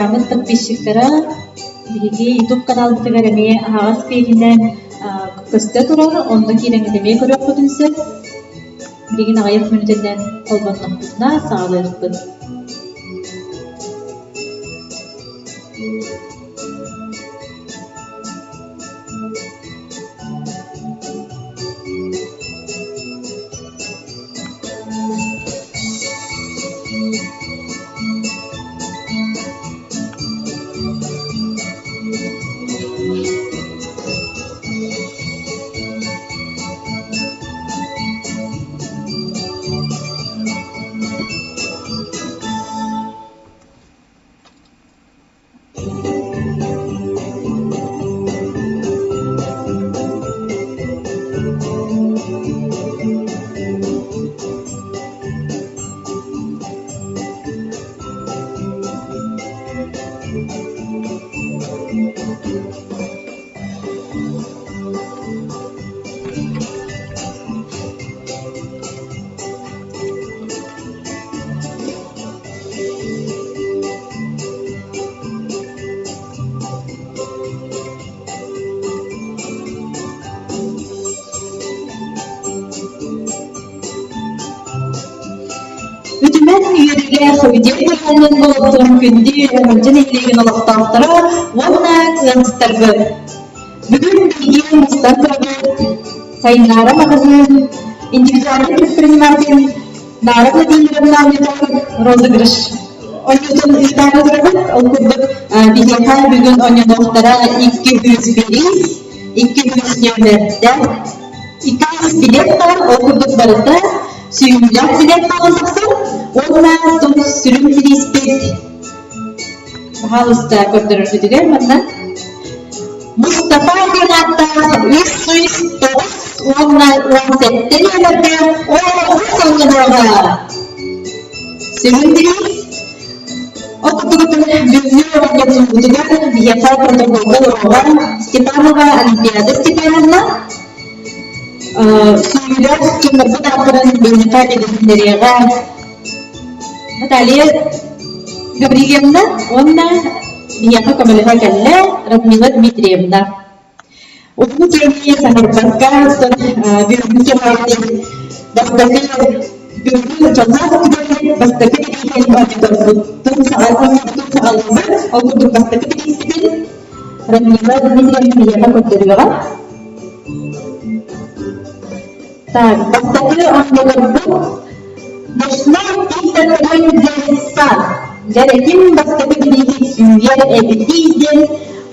Арассыыйабыт подписчиктара биһиги YouTube каналбытыгар эмиэ аһаҕас биэриинэн көстө турар, онно киирэҥҥит эмиэ көрүөххүтүн сөп. Билигин аҕыйах мүнүүтэнэн холбоннохпутуна саҕалыахпыт. Үтүмэн үөрүүлээх үтүө тэрээһинин буолуохтун күндү Өҥөлдьө нэһилиэгин олохтоохторо уонна ыалдьыттарбыт. Бүгүн биһиги мустан турабыт Сайыннара маҕаһыын индивидуальный предприниматель Наара Владимировна оонньотон розыгрыш оонньуутун ыытаары турабыт. Ол курдук биһиэхэ бүгүн оонньонуохтара 200 бириис, 200 нүөмэрдээх, 200 билет баар, ол курдук барыта сүүйүүлээх билет буолан тахсар уонна сүрүн бирииспит Пожалуйста, көрдөрөргүтүгэр манна Мустафа диэн ааттаах 309 уонна 17 нүөмэрдээх оҕус оонньонуоҕа. Сүрүн бириис Ол курдук бүгүҥҥү оонньуубутугар биһиэхэ протоколга олоруоҕа Степанова Олимпиада Степановна сүүрэр дьоннорбут ааттарын биһиэхэ билиһиннэриэҕэ Наталья Гаврильевна уонна биһиэхэ көмөлөһө кэллэ Радмила Дмитриевна. Уһун кэмҥэ саҥарбакка бүгүҥҥү кэмҥэ бастакы бүгүҥҥү дьоллоох түгэммит бастакы бирииһин оонньоторбуттун саҕалыыбыт. Ол курдук бастакы бирииспитин Радмила Дмитриевна биһиэхэ көрдөрүөҕэ. Так, бастакы оонньоторбут Ночной птица Дьэрэтин бастакы бирииһи сүүйэр эбитий диэн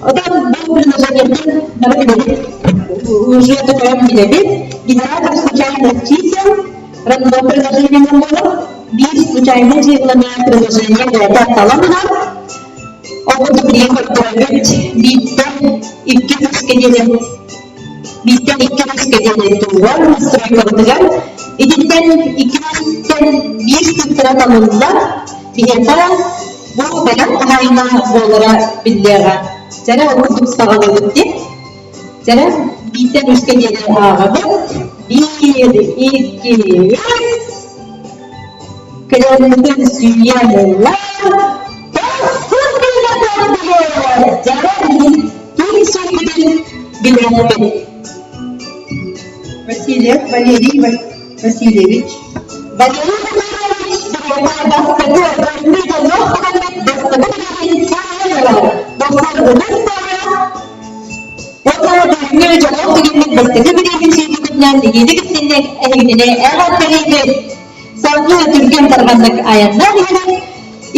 Отон бу приложениетын бары билэбит, уже тотоон билэбит. Генератор случайных чисел равно приложение буолар. Биир случайный числоны приложение бэйэтэ талан ылар. Ол курдук билигин көрдөрөбүт бииртэн икки үскэ диэри бииртэн икки үскэ диэри туругар настройкабытыгар итинтэн иккиттэн биир цифра талыллар биһиэхэ бу бэлэх хаһаайына буолара биллиэҕэ. Сэрэ ол курдук саҕалыыбыт дии. Сэрэ бииртэн үскэ диэри ааҕабыт. Биир, икки, үс. Кэлэммитин сүүйэн ылла. Тохсун билэр дьара ким сүүйбүтүн билиэхпит. Васильев Валерий Васильевич. Валерий Васильевич бастакы бастакы Уонна дьоллоох түгэммит бастакы бириэмин сиэппитинэн эһиги кэпсэннэ эһигитини эҕэрдэлиибит! Салгыы түргэн тарҕаннык айаннаан иһэрин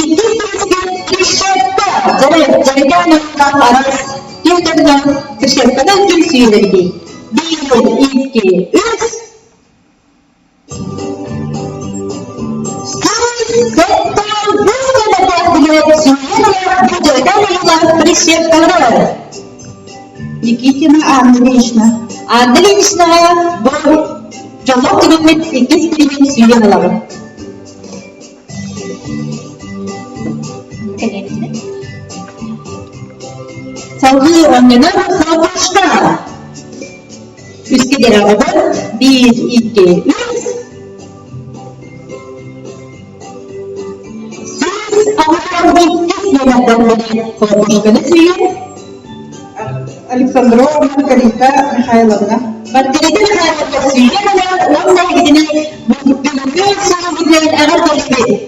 иккис сүүскэ Трещотка дьарыкаан уонна араас түөтэринэн Трещотканан күн сүйэлэрдии. Биир, икки, үс. Никитина Анна Ильинична. Анна Ильиничнаҕа бу дьоллоох түгэммит иккис бириэмин сүүйэн ылабын. Салгыы оонньонор хлопушка. Үскэ дьараҕабыт биир, икки, үс. 182 номердаах. нөмэрдээх хлопушканы сүүйэн Александрова Маргарита Михайловна. Маргарита Михайловна сүүйэн ылар уонна итини бүгүҥҥү суолубутунан эҕэрдэлиибит.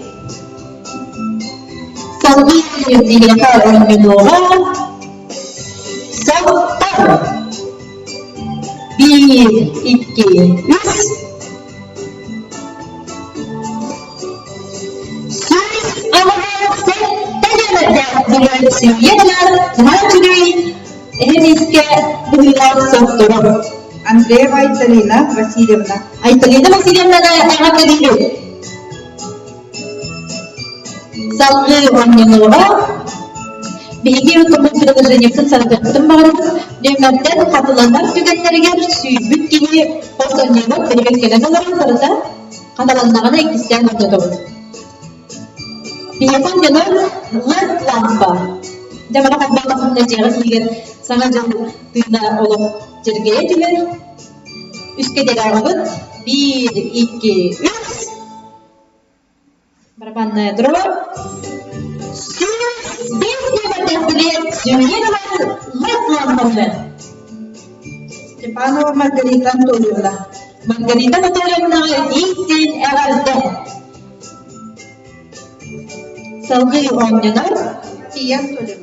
Салгыы биһиэхэ оонньонуоҕа Соттор Биир, икки, үс 167 диэн сүүйэн ылар наһаа үчүгэй эһэмискэ быһыылаах сотторо. Андреева Айталина Васильевна. Айталина Васильевнаны эҕэрдэлиибит. Салгыы оонньонуоҕа биһиги тумул приложениебытын саратыахпытын баҕарабыт. Нүөмэрдэр хатыланар түгэннэригэр сүүйбүт киһи хос оонньообот бэйэбит кэлэн олорон барыта хатыланнаҕына иккистээн оонньотобут. Биһиэхэ оонньонор LED лампа. Дьэ бары холбоотоххуна дьиэҕит иһигэр Саҥа дьыл тыына олох дьэргэйэ түһэр. Үскэ дэлээҕибит. Биир, икки, үс. Барабанная дробь. 105 нүөмэрдээх билиэт сүүйэн ылар LED лампаны. Степанова Маргарита Анатольевна. Маргарита Анатольевнаҕа итииттэн эҕэрдэ! Салгыы оонньонор Мария Анатольевна.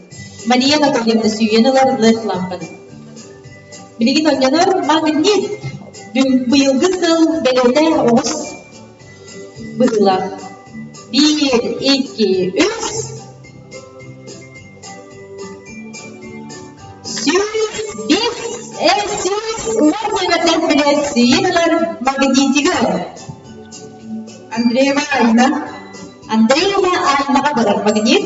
Мария Анатольевна сүүйэн ылар LED лампаны. Билигин оонньонор магнит. Быйылгы сыл бэлиэтэ оҕус быһыылаах. Биир, икки, үс. 105, 110 нүөмэрдээх билиэт сүүйэн ылар магнитигы. Андреева Айна. Андреева Айнаҕа барар магнит.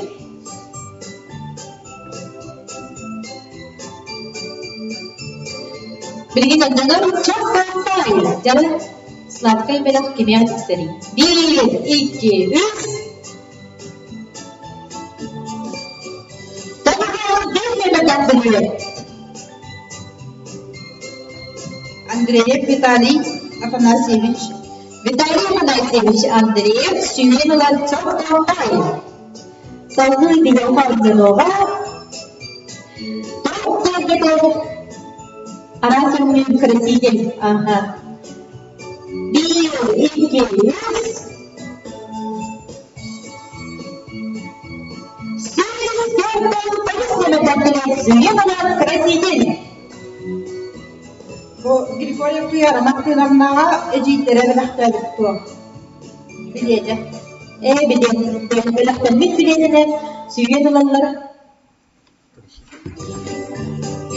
Билигин оннунан чох-пай дьары сладкай бэлэх кимиэхэ тиксэрий? Биир, икки, үс. Андреев Виталий Афанасьевич. Виталий Афанасьевич Андреев сүүрэн ылар чох-пай. Салгыы биһиэхэ онньонуоҕа туох диэбитэ араас өҥнүүр краситель ааһа биир икки үс 149 нөмэрдэртэн сүүйэн ылар краситель. Бу Григорьев Туйаара Мартыновнаҕа эдьиийдэрэ бэлэхтээбит дуо? Билиэтэ. Ээ, билиэн, бэлэхтэммит билиэтинэн сүүйэн ылаллар.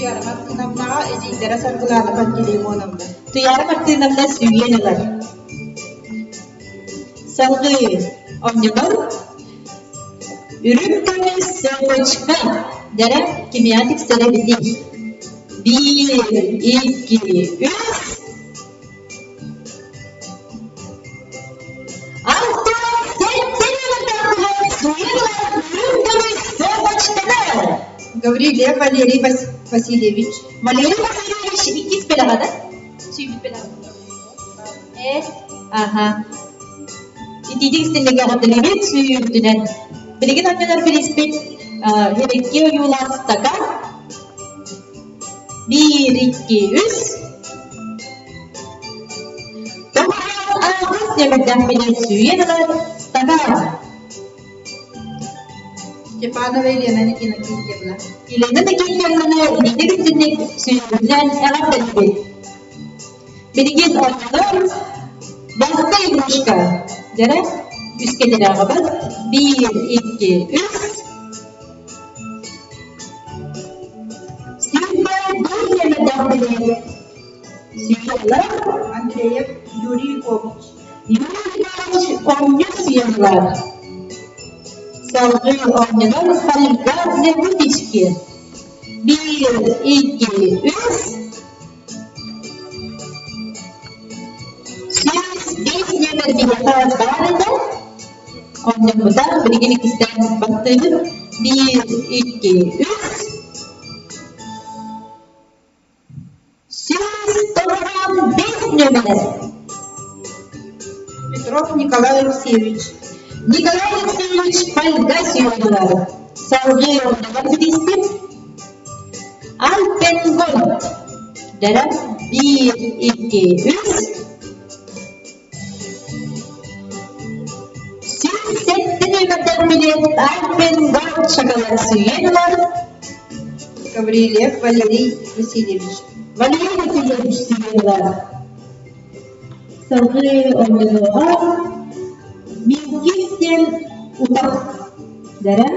Туйаара Мартыновнаҕа эдьиийдэрэ Саргылаана Пантелеймоновна. Туйаара Мартыновна сүүйэн ылар. Салгыы оонньонор Үрүҥ көмүс цепочка дэрэ кимиэхэ тиксэрэ эбитий? Биир, икки, үс. Гаврильев Валерий Васильевич. Валерий Васильевич иккис бэлэҕэ да? Сүүбүт бэлэҕэ. Э, аха. Итиитик истиннэгэ эҕэрдэлиибит сүүрдүнэн. Билигин анньанар билиспит Херекки ойуулаах стакан. Биир, икки, үс. Тоҕус нөмүрдэхпинэ сүүйэн ылар стакан. Степанова Елена Иннокентьевна. Елена Иннокентьевнаны итиитик истинник сүүрдүнэн эҕэрдэлиибит. Билигин оонньонор бастакы игрушка дьэрэ үскэтинээҕибит биир, икки, үс. Сүүрбэ биир нөмүрдэхпинэ Светлана Андреев Юрий Егорович. Юрий Егорович оонньуу сыйанылар. Салгыы оонньонор фольга для выпечки. Биир, икки, үс. 105 нүөмэр биһиэхэ баар этэ. Оонньоммута билигин иккистээн баттыыбыт. Биир, икки, үс. 195 нүөмэр. Петров Николай Алексеевич. Николай Алексеевич фольга сүйэн ылар. Салгыы оннугар бүтүспүт. Альпенгольд дэрэ биир, икки, үс. 107 нүөмэрдээх билиэт Альпенгольд шоколад сүүйэн ылар. Гаврильев Валерий Васильевич. Валерий Васильевич сүүйэн ылар. Салгыы оонньонуоҕа Милкис диэн утах дэрэ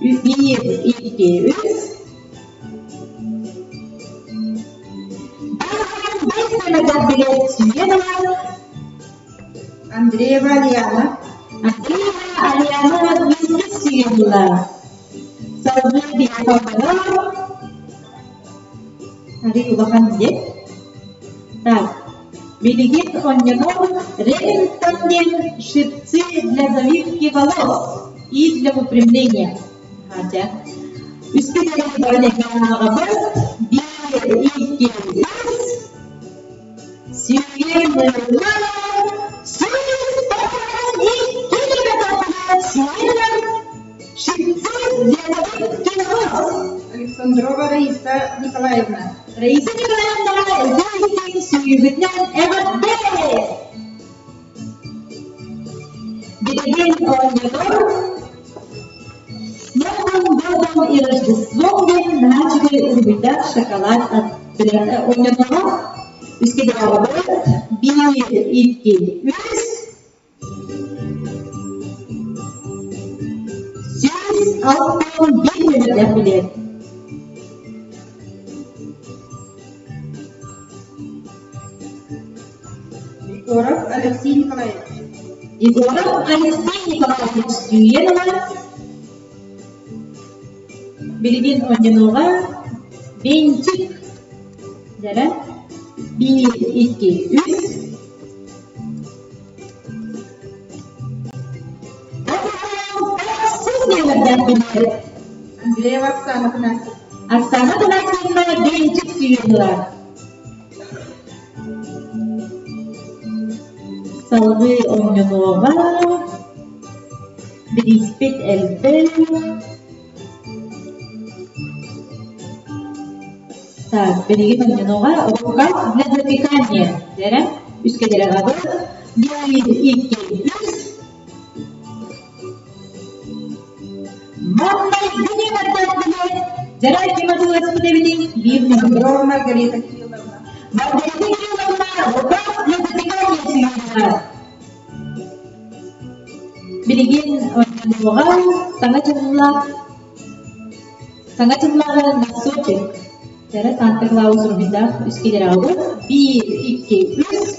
биир, икки, үс. Билет сүүйэн ылар. Андреева Альяна. Андреева Альяна Милкис сүүйэн ылар. Салгыы биһиэхэ Арый улахан диэн. Так, билигин оонньонор Ремингтон диэн щипцы для завивки волос и для выпрямления. Хаача. Үскэ кэлэн баран экранаҕабыт биир, икки, үс. Сүүйэн ылла, 192 сүүйэн щипцы для завивки волос. Александрова Раиса Николаевна. Раиса Николаевна Зоитин сүүйбүтүнэн эҕэрдэ! Билигин оонньотор С Новым годом и Рождеством диэн наһаа үчүгэй уруһуйдаах шоколад оонньоноҕо үскэдэҕэбит биир, икки, үс 161 нүөмэрдээх билиэт. Егоров Алексей Николаевич. Егоров Алексей Николаевич сүүйэн ылар. Билигин оонньонуоҕа Венчик дэрэ биир, икки, үс. Андреева Оксана Афанасьевна. Оксана Афанасьевна Венчик сүүйэн ылар. Салгыы оонньонуоҕа бирииспит элбэх. Так, билигин оонньонуоҕа рукав для запекания дэрэ үскэдэрэ биир, икки, үс. Маҥнайгы нүөмэрдээх Дьарай Тимофеевич эбитин биир Петрова Маргарита Кирилловна. Маргарита Кирилловна рукав для запекания сүүйэн Билигин оонньонуоҕа саҥа дьыллаах саҥа дьыллааҕы носочек Дьара Санта Клаус уруһуйдаах үскэлэрэ биир, икки, үс.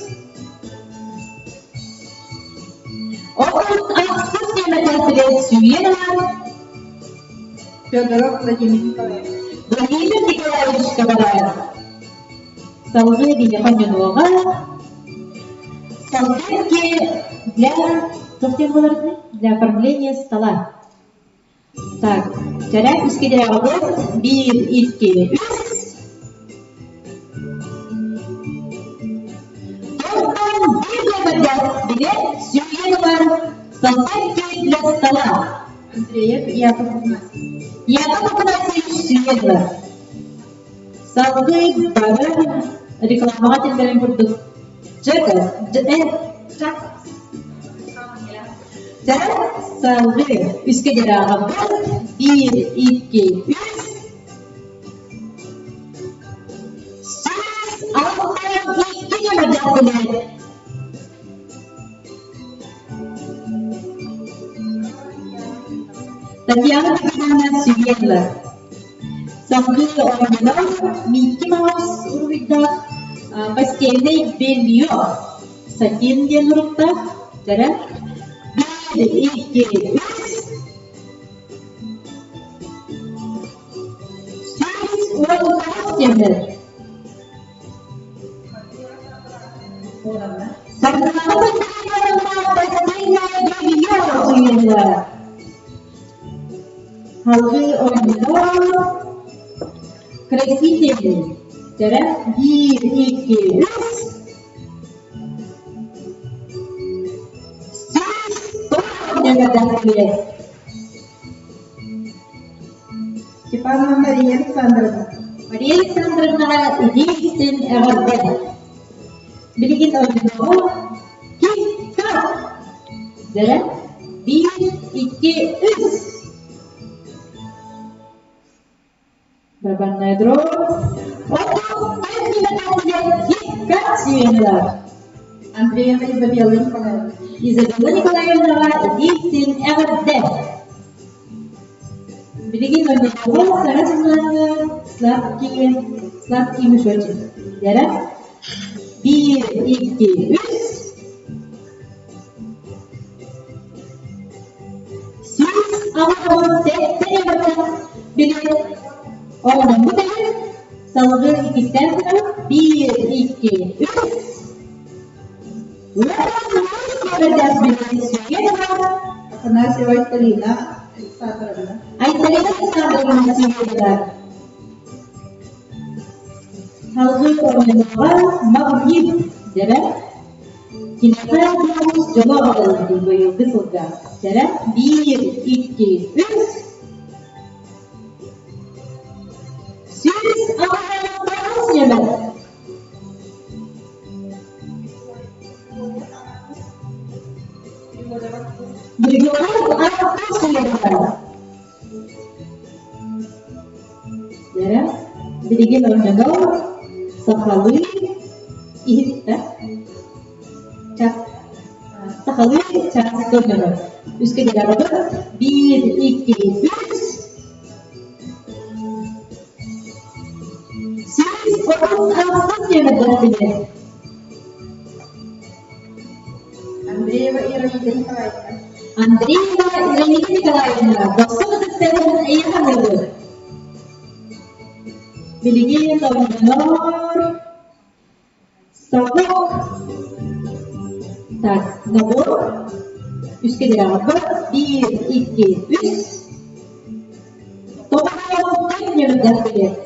Отут ахсыс нүөмэрдээх сүүйэн ылан Федоров Владимир Николаевич. Владимир Николаевичка барар. Салгыы биһиэхэ оонньонуоҕа салфетки для туох диэн буоларый? Для оформления стола. Так, кэлэн үскэдээҕибит биир, икки, үс. Тортан биир нүөмэрдээх билет сүүйэн ылар салфетки для стола. Андреев Яков Афанасьевич. Яков Афанасьевич сүүйэн ылар. Салгыы бары рекламаҕа тиллэрин курдук Жека, Жак. Дьэ, салгыы үскэ диэри ааҕабыт. Биир, икки, үс. 162 нүөмэрдээх билиэт. Татьяна Петровна сүүйэн ылар. Салгыы оонньонор Микки Маус уруһуйдаах постельное белье сатин диэн уруктаах дьэрэ биир, икки, үс. 119 диэннэр. Саргылана Пантелеймоновна постельное белье сүүйэн Салгыы оонньонор Красители дьэрэ биир, икки, үс. 109 нүөмэрдээх билиэт. Степанова Мария Александровна. Мария Александровнаҕа итии-истиҥ эҕэрдэ! Билигин ойдоҕо кик-как дэрэ биир, икки, үс. Барабанная дробь. Кик-как сиэнилэр. Андреева Изабелла Николаевна. Изабелла Николаевнаҕа итии-истиҥ эҕэрдэ! Билигин ойдоҕо саҥа дьыллааҕы сладкие, сладкий мешочек дэрэ биир, икки, үс. 187 эбэтэр били оҕоломмут эбит салгыы иккистээн гынабыт биир, икки, үс. Афанасьева Айталина Александровна. Айталина Александровна Сергеева. Салгыы оонньууга Магнит дэрэ киниэхэ дьоҕус дьоло аҕалыллыбыт быйылгы сылга дэрэ биир, икки, үс. 189 нөмер. Григорьев Артур Сергеевич. Дэрэ, билигин онньонор сахалыы иһиттэ. Час сахалыы чааска онньонор. Үскэ дэлэҕэбит биир, икки, үс. 136 нүөмэрдээх Андреева Ираида Николаевна. Андреева Ираида Николаевна, босхо ытыктарын эйиэхэ аныыбыт. Билигин оҕонньор сапог так набор үскэ дирэҕэрбэт биир, икки, үс. Тоҕо ньөрүдэх билиэт.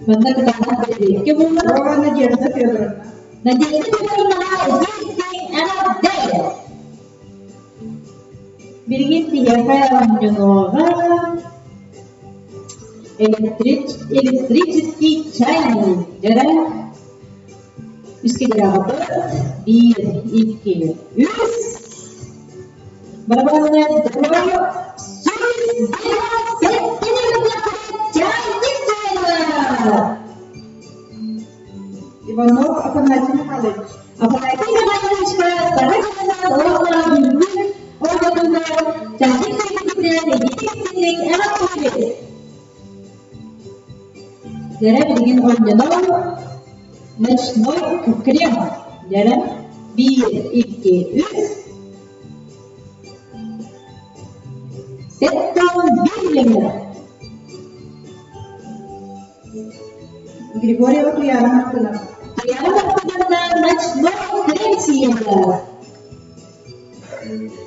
Манна кытаанах бэбиэскэ буолла. Рова Надежда Федоровна. Надежда Федоровнаҕа итии-истиҥ эҕэрдэ! Билигин киһиэхэ оонньонуоҕа электрич, электрический чайник дьэрэ үскэ дирэҕэбыт биир, икки, үс. Барабанная дробь 197 чайник чайник! Иванов Афанасий Михайлович. Афанасий Михайловичка саҥа дьылынан уонна бүгүҥҥү оҕотунан чайник сэргэтинэн эйиэхэ эҕэрдэлиибит! Дьэрэ билигин оонньонор ночной крем дьэрэ биир, икки, үс. 71 нөмер. Григорьева Туйаара Мартыновна. Туйаара Мартыновна ночной крем сиэннээх.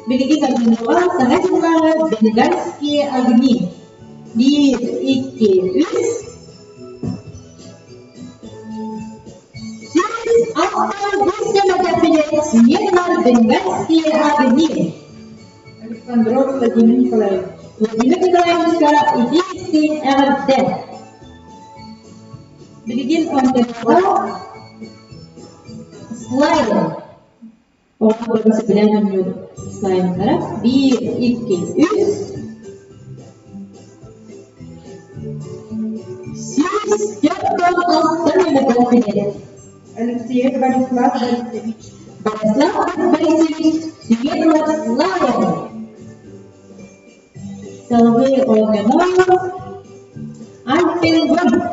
Билигин оонньууга саҥа дьыллааҕы бенгальские огни. Биир, икки, үс. 165 нөмердээх сиэннэр бенгальские огни. Александров Владимир Николаевич. Владимир Николаевичка итии-истиҥ эҕэрдэ! Билигин оонньууга слайм. Оҕолорго сөбүлээн оонньуур слаймнара биир, икки, үс. 146 нөмердээх билиэт. Алексеев Борислав Борисович. Борислав Борисович Светлов слайм. Салгыы оонньонор Альпенгольд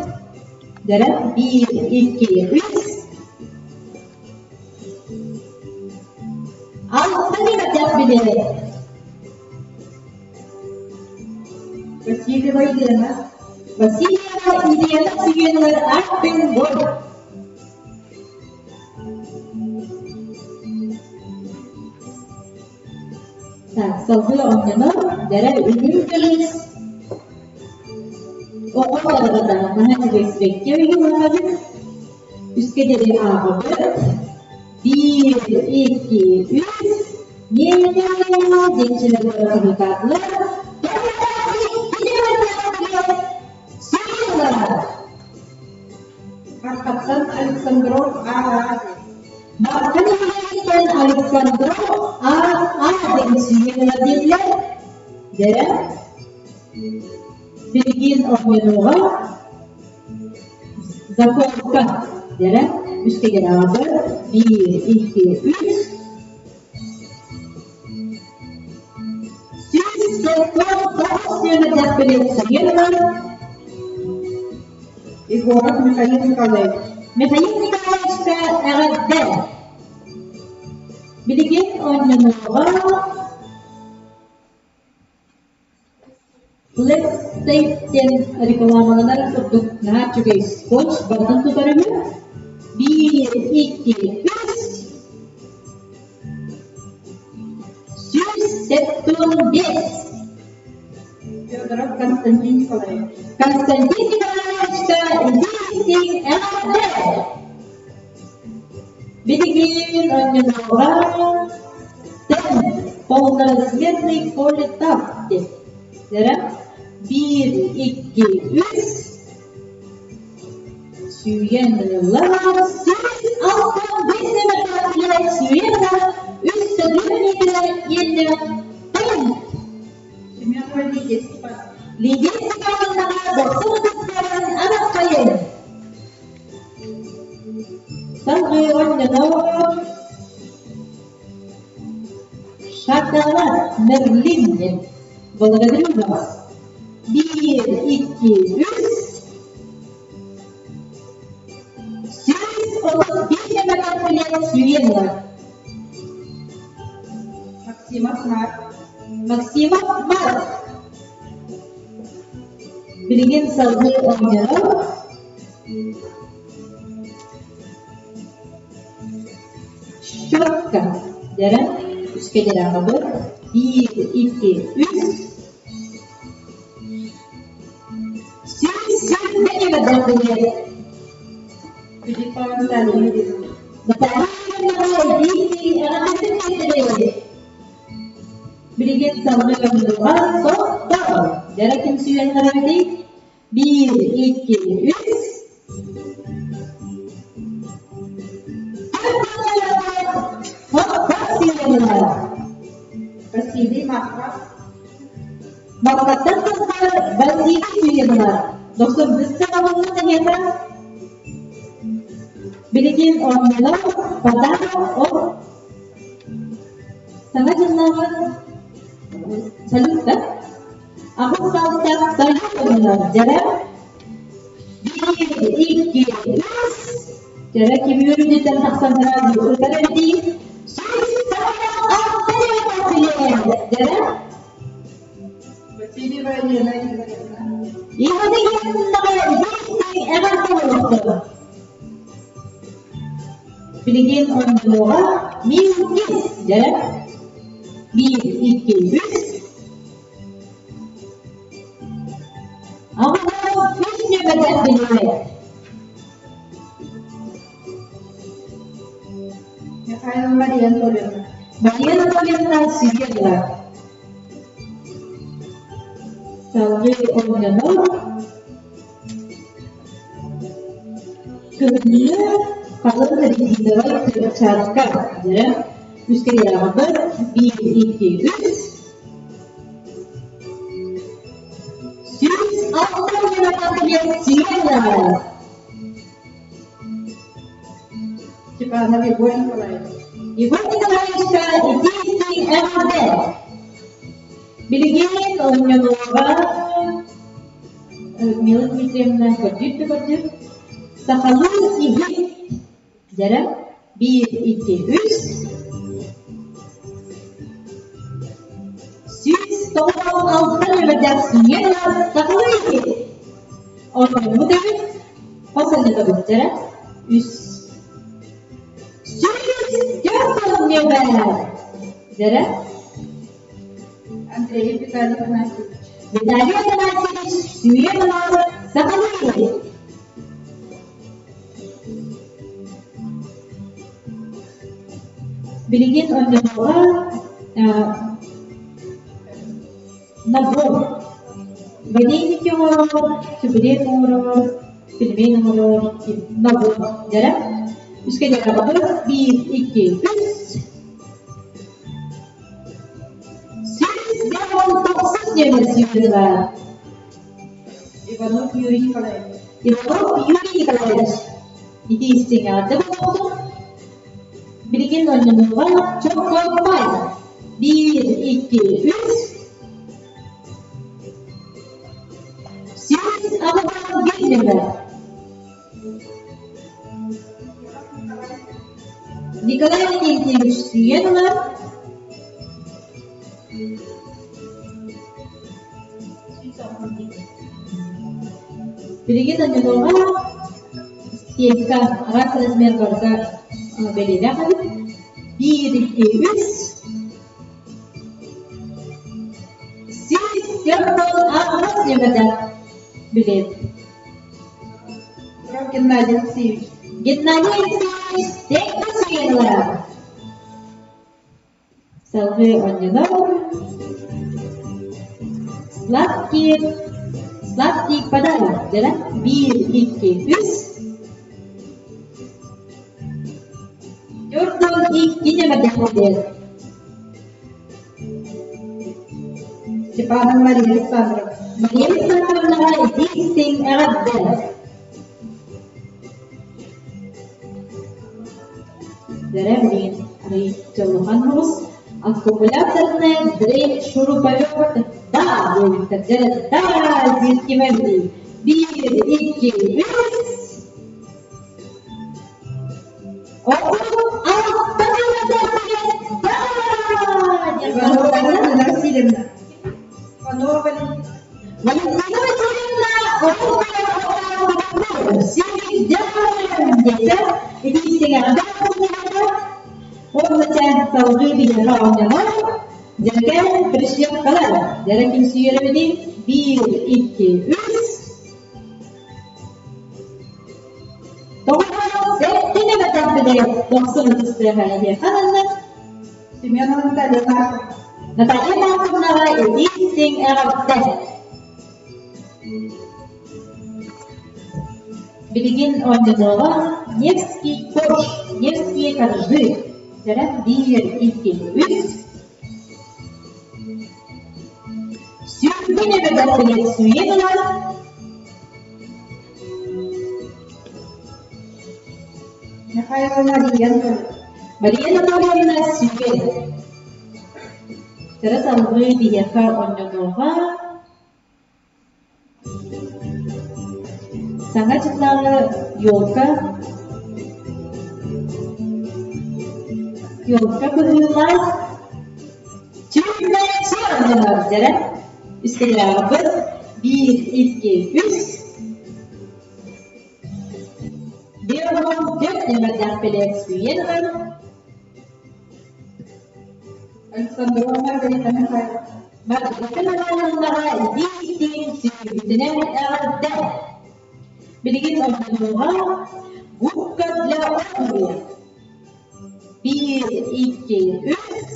дэрэ биир, икки, үс. Алта нөмердээх билиэт. Васильева Елена. Васильева Елена Семеновна Альпенгольд. Так, салгыы оонньонор, дэрэ үрүҥ көмүс оҕо балаҕата наһаа үчүгэй ойуулаабыт. Үскэ диэри ааҕабыт. Биир, икки, үс. Миэнэ диэн чилэр буола хаһыытаатылар. Мархаттан Александров А.А. Марха нэһилиэгиттэн Александров А.А. диэн сүүйэн дииллэр. Дьэ, билигин Огненова Заколка дьэ, үс кэгэрээҕэ биир, икки, үс. 179 нүөмэрдээх билиэт сэгиэн ылар. Егоров Михаил Николаевич. Михаил Николаевичка эҕэрдэ! Билигин оонньонуоҕа Let's диэн рекламаланар курдук наһаа үчүгэй скотч барытын тутар үһү. Биир, икки, үс. 175. Федоров Константин Николаевич. Константин Николаевичка итии-истиҥ эҕэрдэ! Билигин оонньонуоҕа Тэн полноразмерный полетап диэн. Биир, икки, үс. Сүүйэн ылла. 165 нөмердээх сүүйэн ылар. Үс төгүл миэтэрэ иэннээх тэн. Семенова Лидия Степановна. Лидия Степановнаҕа дохсун ытыстарын анаххайын. Салгыы оонньоноор Шоколад Мерлин диэн. Благодарю вас. Биир, икки, үс. 131 нөмердээх билиэт сүүйэн ылар. Максимов Марк. Максимов Марк. Билигин салгыы оонньонор Щетка дэрэ үскэ дэрээҕэбыт биир, икки, үс. 120 нөмердээх билиэт. Филиппова Наталья Юрьевна. Наталья Юрьевнаҕа эбии эҕэрдэтин тиэрдэбит. Билигин салгыы оонньууга соттор. Дьэрэ ким сүүйэннэрэбитий? Биир, икки, үс. Василий Марков. Маркаттан тахсар Василий сүүйэннэр. Дохсун быстаҕаланна эһиэхэ. Билигин оонньонор подарок от Саҥа дьыллааҕы салют да? Аҕыс саастаах салют оҥорор дьара биир, икки, үс дьара ким үөрүүтүттэн тахсан баран ытар эбитий? 106 дьара Васильева Елена Игоревна. Иваны Егоровнаҕа итии эҕэрдэ буолуохтун! Билигин оонньууга миҥкис дьэ биир, икки, үс. Аҕалар үс нүөмэрдээх билиэ. Михайлова Мария Анатольевна. Мария Анатольевна Сергеевна. Салгыы оонньонор Кыһыҥҥы халыҥ резиновай перчатка дьэ үскэйээҕибэр биир, икки, үс 106 километр сиэн Степанов Егор Николаевич. Егор Николаевичка итии-истиҥ эҕэрдэ! Билигин оонньонуоҕа Людмила Дмитриевна көрдүүр да көрдүүр. Сахалыы иһит дьэрэ биир, икки, үс. 196 нөмердээх сүнньүөн ылар сахалыы иһит. Оонньоммут эбит. Хос анньытабыт дьэрэ үс. 104 нөмер дьэрэ Андреев Виталий Афанасьевич. Виталий Афанасьевич сүүйэн ылаары сахалыы иһит. Билигин оонньонуоҕа набор. Вареники оҥорор, чебурек оҥорор. Пельмень оҥорор набор дьэрэ. Үскэ дьарабабыт биир, икки, үс. 159 нүөмэр сүүрдүлэр. Иванов Юрий Николаевич. Иванов Юрий Николаевич. Ити истиҥ эҕэрдэ буолуохтун. Билигин оонньонууга чоккоппай. Биир, икки, үс. 181 нүөмэр. Николай Иннокентьевич сүүйэн ылар. Билигин оонньонуоҕа стенка араас размер барыта бэлиэлээх эбит. Биир, икки, үс. 148 нүөмэрдээх билиэт. Геннадий Алексеевич. Геннадий Алексеевич тэҥҥэ сүүйэн ылар. Салгыы оонньонор. Сладкий, сладкий подарок дьэ биир, икки, үс. 42 нүөмэрдээх билиэт. Степанова Мария Александровна. Мария Александровнаҕа итии-истиҥ эҕэрдэ! Дэрэ билигин арый дьоллохон соҕус аккумуляторная дрель шуруповерт да диэбиттэр дьэ да диир ким эбитий биир икки үс Иванова Валентина Васильевна. Иванова Валентина. Валентина Васильевна Дьэркээн прищепкалар, дьэрэ ким биир, икки, үс. Тоҕо сэттин эбэтэр дохсун ытыстыаха эһиэхэ ананна. Семенова Наталья Марковна. Наталья Марковнаҕа итии-истиҥ эҕэрдэ! Билигин оонньонуоҕа Невский корж, Невские коржи. Дьэрэ биир, икки, үс. Сүүрбүн эбэтэр сүүйэн ылар Михайлова Мария Анатольевна. Мария Анатольевна сүүйэн. Кыра салгыы биһиэхэ оонньонуоҕа Саҥа дьыллааҕы елка елка быһыылаах Түммэччи оонньонор дьэрэ үскэлээҕиппит биир, икки, үс 54 нүөмэрдээх билиэт сүүйэн ылан Александрова Маргарита Михайловна. Маргарита Михайловнаҕа итии-истиҥ сүүйбүтүнэн эҕэрдэ! Билигин оонньууга губка для обуви. Биир, икки, үс.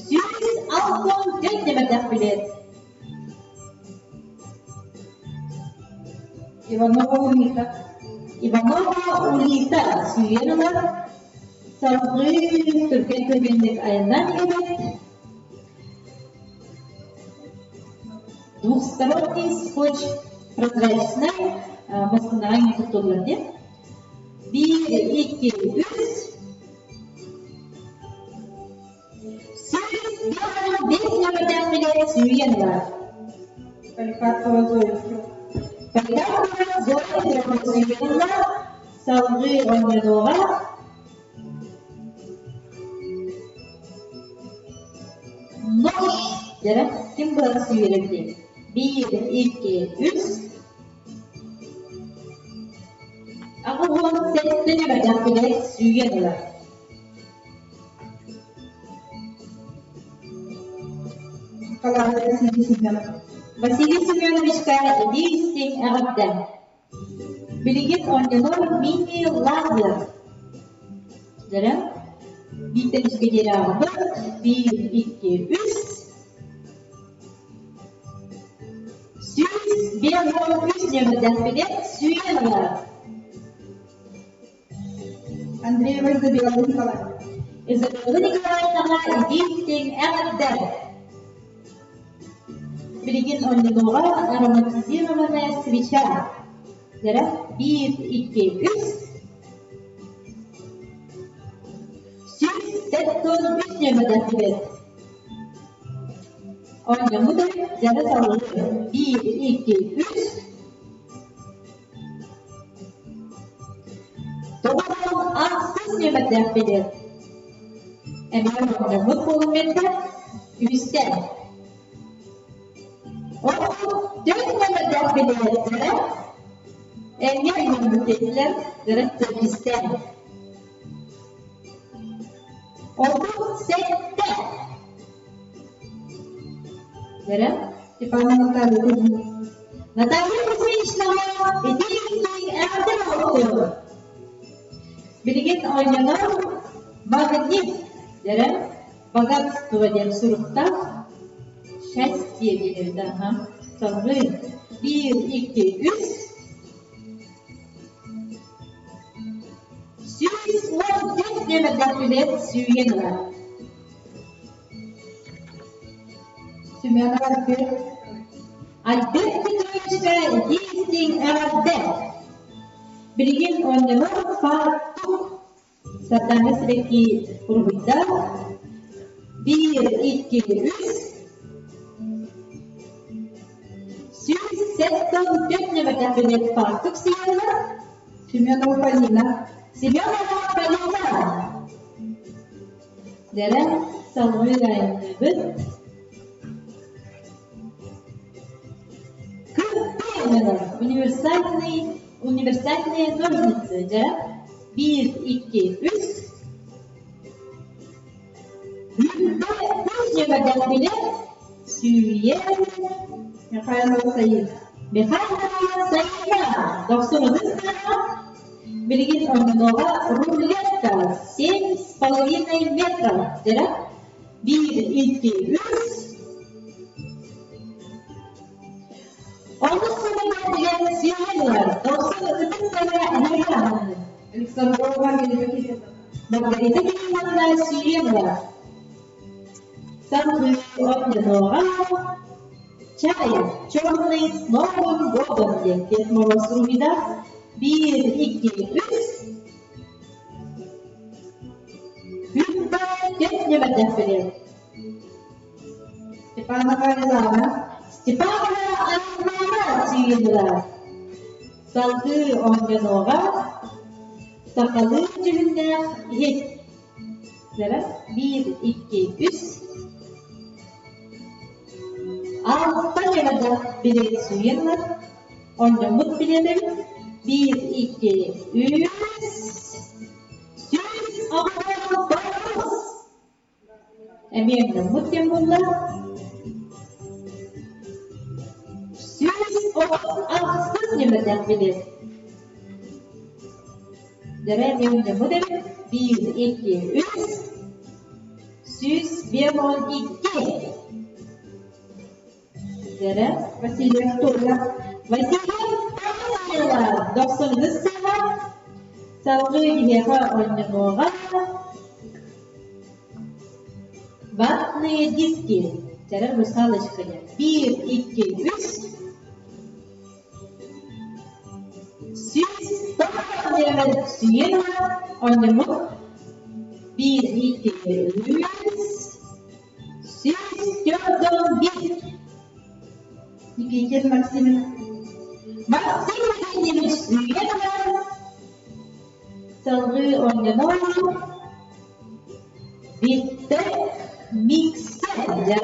164 нүөмэрдээх билиэт. Иванова Улита. Иванова Улита сүүйэн ылар. Салгыы түргэн түргэнник айаннаан иһэбит. Двухсторонний скотч прозрачный массыынаҕа туттуллар диэн. Биир, икки, үс. 155 нүөмэрдээх билиэт сүүйэн ылар. Поликарпова Зоя. Поликарпова Зоя сүүйэн ылла. Салгыы оонньонуоҕа. Нож дьэрэ ким быһа сүүйэрэ Биир, икки, үс. 87 нүөмэрдээх билиэт сүүйэн ылар. Николаев Василий Семенович. Василий Семеновичка итии-истиҥ эҕэрдэ! Билигин оонньонор мини-лазер. Дьэрэ, бииртэн үскэ диэри ааҕабыт. Биир, икки, үс. 153 нүөмэрдээх билиэт сүүйэн ылар. Андреева Изабелла Николаевна. Изабелла Николаевнаҕа итии-истиҥ эҕэрдэ! Билигин онньонуоҕа ароматизированная свеча. Дэрэ биир, икки, үс. 173 нүөмэрдээх билиэт. Оонньоммут эбит, дьэрэ салгыы. Биир, икки, үс. Тоҕо ахсыс нүөмэрдээх билиэт. Эмиэ оонньоммут буолан биэрдэ. Үһүстэ. Ол төрт нүөмэрдээх билиэттэрэ эмиэ оонньоммут диэтилэр, дьэрэ төрдүстэ. 37. Дьэрэ. Степанова Наталья Кузьминична. Наталья Кузьминичнаҕа итии-истиҥ эҕэрдэ оҥоруохтуубут. Билигин оонньонор магнит дьэрэ богатство диэн суруктаах счастье диэн эбит аха. Салгыы биир, икки, үс. 114 нүөмэрдээх билиэт сүүйэн ылар. Семенова Альберт. Альберт Петровичка итии-истиҥ эҕэрдэ! Билигин оонньонор фартук Сардаҥа сибэкки уруһуйдаах биир, икки, үс 174 нүөмэрдээх билиэт фартук сыһыаннар Семенова Полина. Семенова Полина Дэрэ салгыы айанныыбыт. Кыттыҥ универсальный универсальные ножницы дьэ биир, икки, үс. Үс нүөмэрдээх билиэт сүүйэн Михайлова Саид. Михайлова Саида дохсунутун саҕа билигин оннунуоҕа рулетка 7,5 метров дьэ биир, икки, үс. Онус сылын сүүйэн ылар дохсун ытык саҥа эһэгэ аһанны. Александрова Маргарита Кирилловна. Маргарита Кирилловна сүүйэн ылар. Салгыы оонньонуоҕа Чай, черный с Новым годом диэн Дед Мороз уруһуйдаах биир, икки, үс. Күндэ төрт нүөмэрдээх билиэт. Степанова Айлана. Степанова Айлана сүүйэн ылар. Салгыы оонньонуоҕа сахалыы дьүһүннээх иһит. Биир, икки, үс. Алта нүөмэрдээх билиэт сүүйэн ылар. Оонньоммут билиэтэбит биир, икки, үс. 189. Эмиэ оонньоммут диэн буолла. 136 нүөмэрдээх билиэт. Дьэрэ эмиэ оонньоммут эбит. Биир, икки, үс. 152. Дьэрэ. Васильев Толя. Васильев Толя дохсуннус саҕа салгыы биһиэхэ оонньонуоҕа Ватные диски. Дьэрэ русалочка диэн. Биир, икки, үс. 190 сүүйэн ылар оонньоммут биир, икки, үс. 141. Никитин Максим. Максим Евгеньевич сүүйэн ылар. Салгыы оонньонор Биттек миксер дьэ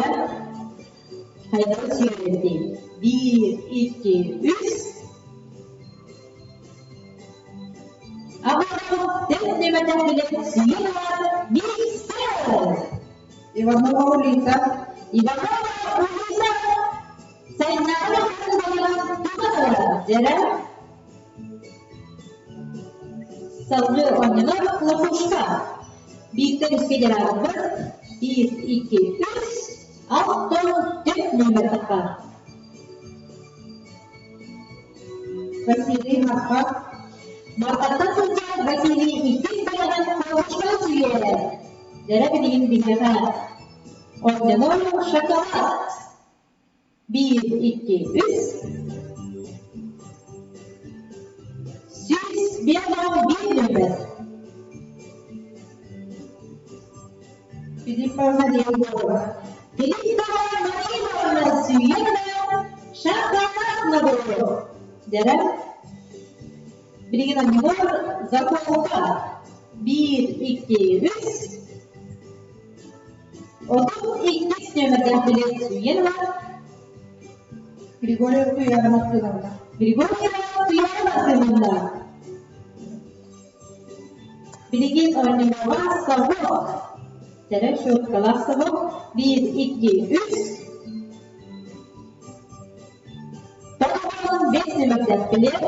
хайдах сүүйэрдий биир, икки, үс. Аҕам төрт нүөмэрдээх билиэт сүүйэн ылар миксер. Иванова Улита. Иванова Улита сайыннааҕы Дьэрэ Салгыы оонньонор хлопушка. Бииртэн үскэ дьараарбыт. Биир, икки, үс. Алтан төрт нүөмэр таххар. Василий Марфа. Марфаттан сылдьар Василий иккис бэлэҕин Холбушка сүүйэрэ. Дэрэ билигин биһиэхэ. Орденор шоколад. Биир, икки, үс. 151 нөмер. Филипповна Егорова. Филиппова Марина сүүйэн шоколад набору. Дэрэ Билигин анньылар заколка. Биир, икки, үс. 32 нүөмэрдээх билиэт сүүйэн ылар. Григорьев Туйаара Мартыновна. Григорьева Туйаара Мартыновна. Билигин оонньонуоҕа совок. Тэрэ щеткалаах совок. Биир, икки, үс. 95 нүөмэрдээх билиэт.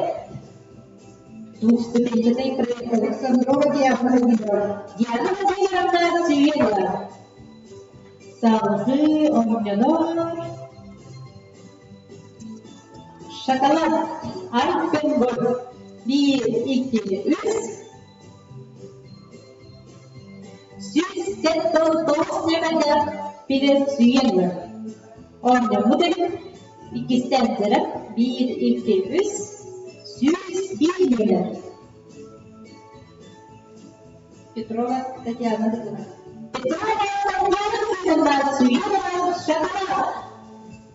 Двухступенчатый проект Александрова Диана Владимировна. Диана Владимировна сүүйэн ылар. Салгыы оонньонор Шоколад Альпенгольд. Биир, икки, үс. 179 нүөмэрдээх билиэт сүүйэн ылар. Оонньоммут эбит. Иккистээн дьарык. Биир, икки, үс. 101 нүөмэр. Петрова Татьяна Дыгына. Петрова Татьяна Дыгына сүүйэн ылар шоколад.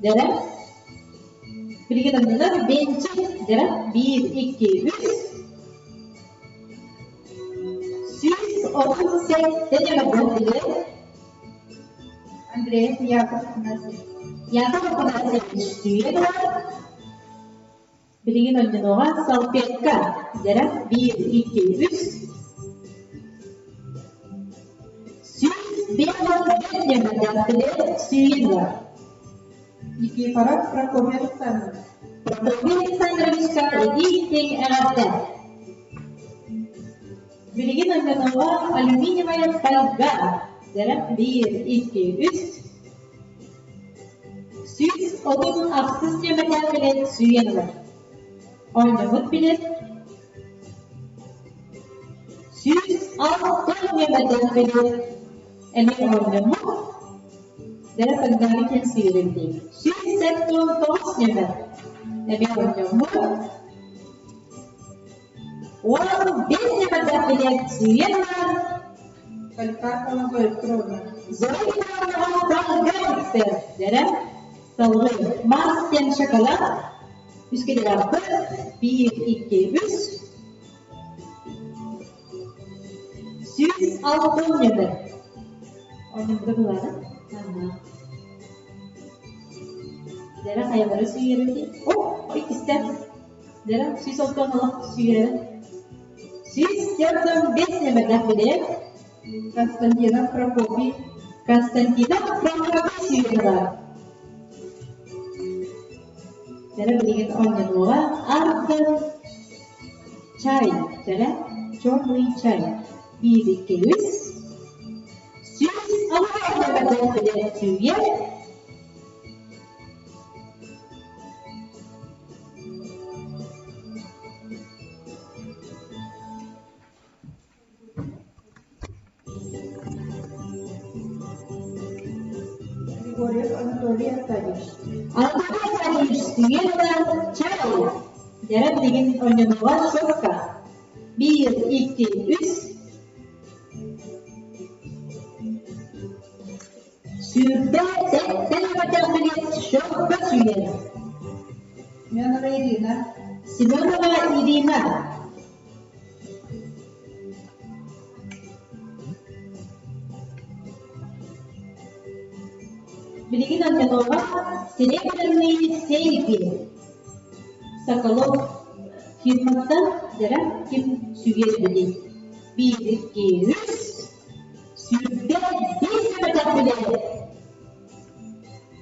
Дьэрэ. Билигин аннынан бенчик. Дьэрэ. Биир, икки, үс. 137 нүөмэрдээх билиэт. Андреев Яков Афанасьевич. Яков Афанасьевич сүүйэн ылар. Билигин онньонуоҕа салфетка. Дьэрэ. Биир, икки, үс. 155 нүөмэрдээх билиэт сүүйэн ылар. Никифоров Прокопий Александрович. Прокопий Александровичка итии-истиҥ эҕэрдэ! Билигин онньонуоҕа алюминиевая фольга. Дьэрэ. Биир, икки, үс. 138 нүөмэрдээх билиэт сүүйэн ылар. Оонньоммут билиэт 106 нүөмэрдээх билиэт эмиэ оонньоммут. Дьэрэ фольганы ким сүүйэрин дии. 179 нүөмэр эмиэ оонньоммут. 15 нүөмэрдээх билиэт сүүйэн ылар. Поликарпова Зоя Петровна. Зоя Петровнаҕа фольга тиксэр. Дьэрэ салгыы Марс диэн шоколад. Үскэ дьараппыт. Биир, икки, үс. 106 нүөмэр. Оонньоммута булаары. Аха. Дьэрэ хайалары сүүйэрбитий? О, иккистэ. Дьэрэ 106 олох сүүйэрэ. 145 нүөмэрдээх билиэт. Константинов Прокопий. Константинов Прокопий сүүйэн ылар. Дьэрэ билигин оонньонуоҕа ардын чай. Дьэрэ черный чай. Биир, икки, үс. 106 нүөмэрдээх билиэт сүүйэр. Григорьев Анатолий Аркадьевич. Анатолий Аркадьевич сүүйэн ылар чай. Дьэрэ билигин оонньонуоҕа щетка. Биир, икки, үс. Сүүрдэ сэттэ нүөмэрдээх билиэт щетка сүүйэр. Семенова Ирина. Семенова Ирина. Билигин Антонова Серебряные серьги Соколов фирматтан дьэрэ ким сүгүөр билий? Биир, икки, үс. 105 нүөмэрдээх билиэт.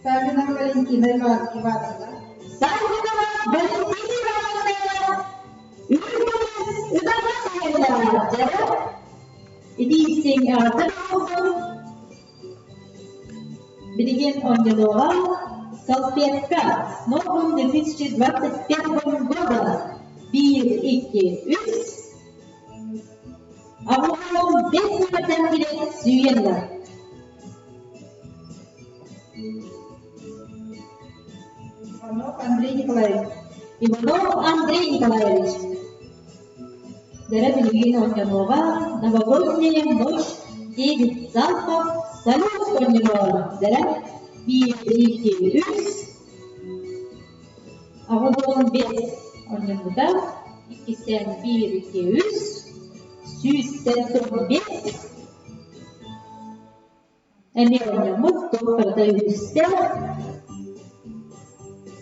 Саввинова Валентина Ивановна. Саввинова Валентина Ивановна үрдүс ыдарга сайыннарар дьэрэ. Итии-истиҥ эҕэрдэ буоллун. Билигин оонньонуоҕа салфетка с новым 2021 годом! Биир, икки, үс. Аҕам бэс ньыматтан килэн сүүйэн ылар. Иванов Андрей Николаевич. Иванов Андрей Николаевич. Дара билигин оонньонуоҕа Новогодняя ночь 9 залпов салют оонньонуоҕа. Дара биир, икки, үс. 85 оонньоммута. Иккистээн биир, икки, үс. 175 Эмиэ оонньоммут, туох барыта үһүстээх.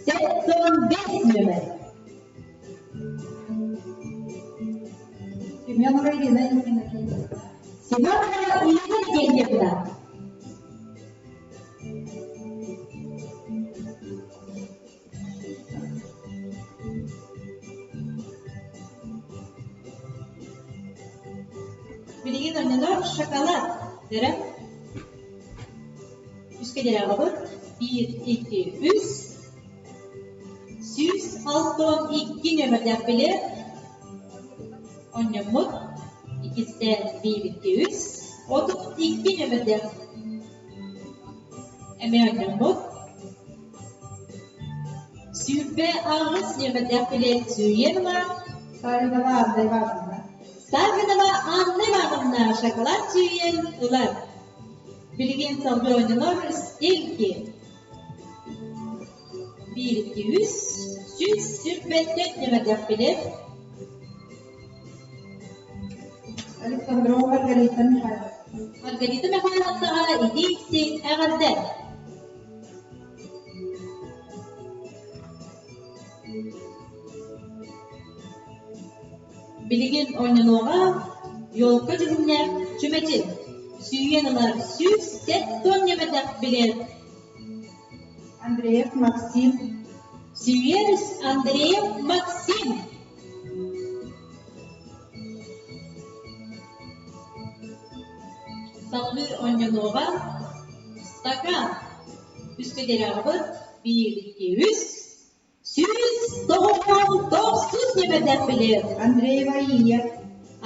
75 нүөмэр. Семенова Ирина Иннокентьевна. Семенова Ирина Иннокентьевна. Билигин онньонор шоколад дэрэ. Үскэ дирэҕибыт биир, икки, үс. 162 нөмөрдөөх билиэт онньоммут. Иккистээн биир, икки, үс. 32 нөмөрдөөх эмиэ онньоммут. 28 нөмөрдөөх билиэт сүүйэн ылар. Саввинова Анна Ивановна. Саввинова Анна Ивановна шоколад сүүйэн ылар. Билигин салгыы оонньонор стельки. Биир, икки, үс, 124 нөмөрдөөх билиэт. Александрова Маргарита Михайловна. Маргарита Михайловнаҕа итии-истиҥ эҕэрдэ! Билигин оонньонуоҕа елка дьүһүннээх чүмэчи, сүүйэн ылар 107 нөмэрдээх билиэт. Андреев Максим. Сүүйэр Андреев Максим. Салгыы оонньонуоҕа стакан. Үскэ диэри биир, икки, үс. 199 нөмэрдээх билиэт. Андреева Ия.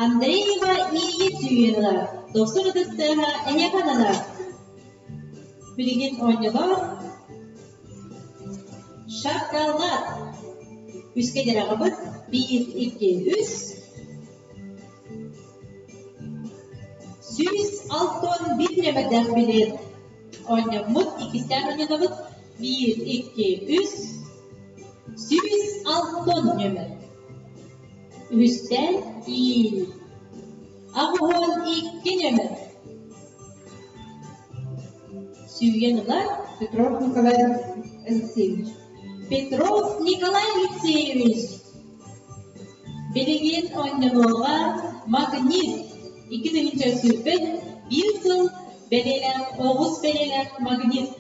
Андреева Ия сүүйэн ылар. Дохсун ытыстыаҕа эһиэхэ ананар. Билигин оонньолор Шоколад. Үскэ диэри биир, икки, үс. 161 нөмэрдээх билиэт. Оонньоммут, иккистээн оонньонобут. Биир, икки, үс. 106 нөмөр. Үһүстээн иил. 82 нөмөр. Сүүйэн ылар Петров Николай Алексеевич. Петров Николай Алексеевич. Билигин оонньонуоҕа Магнит 2021 сыл бэлиэлээх оҕус бэлиэлээх Магнит.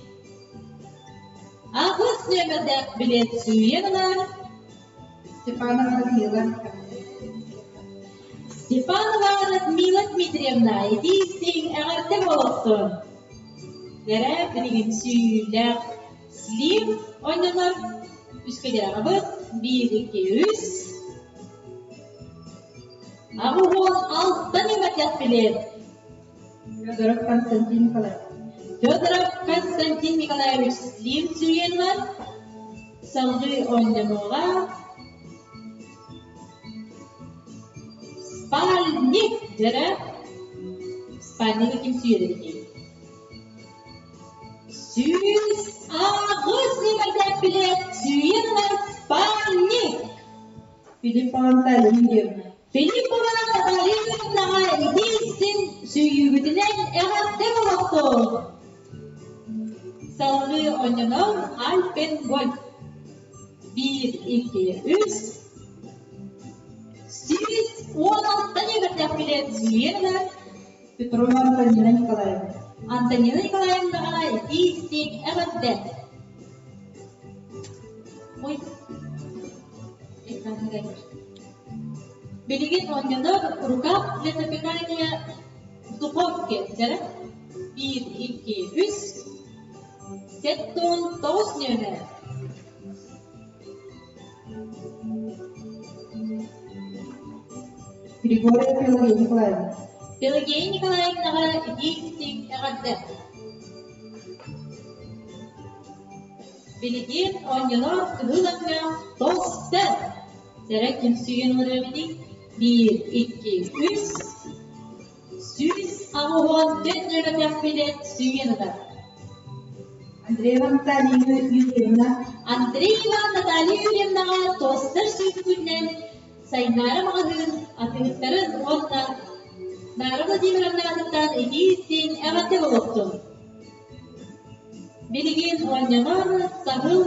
Аҕыс нүөмэрдээх билиэт сүүйэн ылар Степанова Радмила. Степанова Радмила Дмитриевна итии-истиҥ эҕэрдэ буолуохтун! Дэрэ билигин сүүйүүлээх слив оонньонор үскэдээҕибит биир, икки, үс. 86 нүөмэрдээх билиэт. Федоров Константин Николаевич. Федоров Константин Николаевич слив сүүйэн ылар. Салгыы оонньонуоҕа Спальник дьэрэ спальнигы ким сүүйэр эбитий? 108 нүөмэрдээх билиэт сүүйэн ылар спальник! Филиппова Наталья Юрьевна. Филиппова Наталья Юрьевнаҕа итии-истиҥ сүүйүүгүтүнэн эҕэрдэ буолуохтун! Салгыы оонньонор Альпенгольд. Биир, икки, үс. 116 нүөмэрдээх билиэт сүүйэн ылар Петрова Антонина Николаевна. Антонина Николаевнаҕа итии-истиҥ эҕэрдэ! Ой, Билигин оонньонор рукав для запекания в духовке дьэрэ биир, икки, үс, 79 нүөмэр. Григорьева Пелагея Николаевна. Пелагея Николаевнаҕа итии-истиҥ эҕэрдэ! Билигин оонньонор кыһыл өҥнөөх тостер. Сэрэ ким сүүйэн ылар эбитий? Биир, икки, үс. 184 нөмердээх сүүйэн ылар. Андреева Наталья Юрьевна. Андреева Наталья Юрьевнаҕа тостер сүүрбүтүнэн Сайнаара маҕаһыын атыыһыттарын уонна Наара Владимировна аатыттан итии-истиҥ эҕэрдэ буолуохтун! Билигин оонньонор саһыл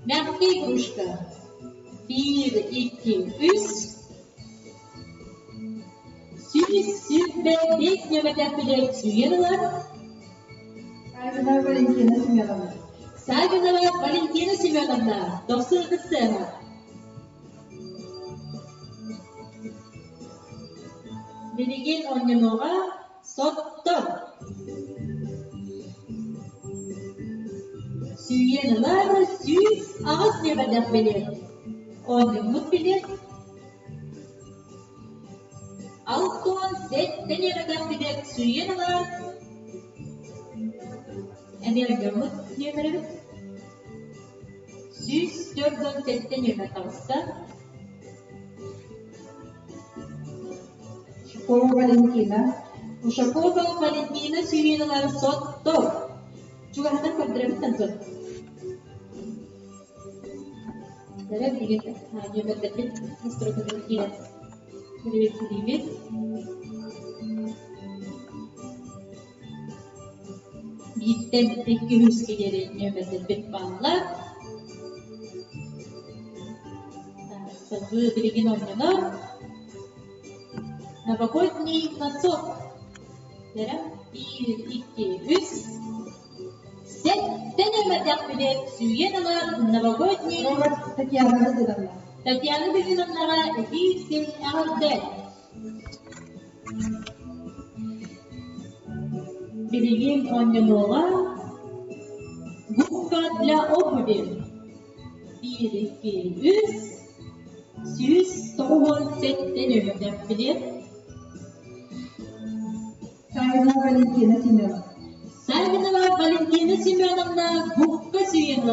мягкая игрушка. Биир, икки, үс. 125 нөмердээх сүүйэн ылар. Савинова Валентина Семеновна. Савинова Валентина Семеновна, дохсун ытыс сыана. Билигин оонньонуоҕа соттор. Сүүйэн ылар 108 нөмердээх билиэт. Оонньоммут билиэт 67 нөмердээх билиэт сүүйэн ылар. Эмиэ оонньоммут нөмербит 147 нөмер таҕыста. Ушакова Валентина. Ушакова Валентина сүүйэн соттор. Чугаһынан көрдөрөбүт сот. Дэрэ билигин нөмердэрбит настройкатын киирэн приветствуйбит. Бииртэн икки үскэ диэри нөмердэрбит бааллар. Салгыы билигин оонньонор Новогодний носок. Дэрэ биир, икки, үс. Сэттэ нөмердээх билиэт сүүйэн ылар новогодний Татьяна Дыдовна. Татьяна Дыдыновнаҕа итии-истиҥ эҕэрдэ! Билигин оонньонуоҕа Губка для обуви. Биир, икки, үс. 197 нөмердээх билиэт. Савинова Валентина Семеновна. Савинова Валентина Семеновна губка сүүйэн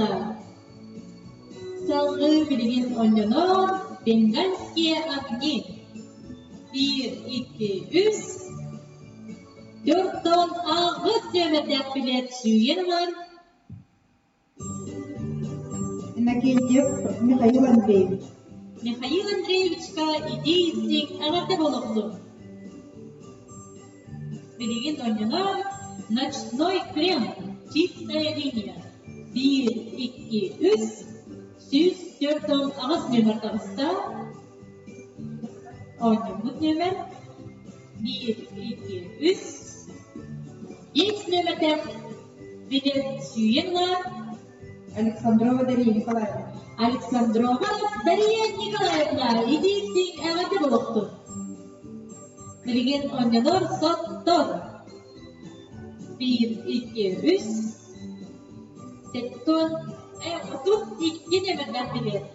Салгыы билигин оонньонор Бенгальские огни. Биир, икки, үс. Төрт аҕыс нүөмэрдээх билиэт сүүйэн ылар. Иннокентьев Михаил Андреевич. Михаил Андреевичка итии-истиҥ эҕэрдэ буолуохтун! Билигин оонньонор «Ночной крем. Чистая линия». Биир, икки, үс. 148 нүөмэр таҕыста. Оонньоммут нүөмэр. Биир, икки, үс. Икс нүөмэрдээх билиэт сүүйэн ылар. Александрова Дария Николаевна. Александрова Дария Николаевна итии-истиҥ эҕэрдэ буолуохтун! Билигин оонньонор соттор. Биир, икки, үс. Сэттон, 32 нөмердээх билиэт.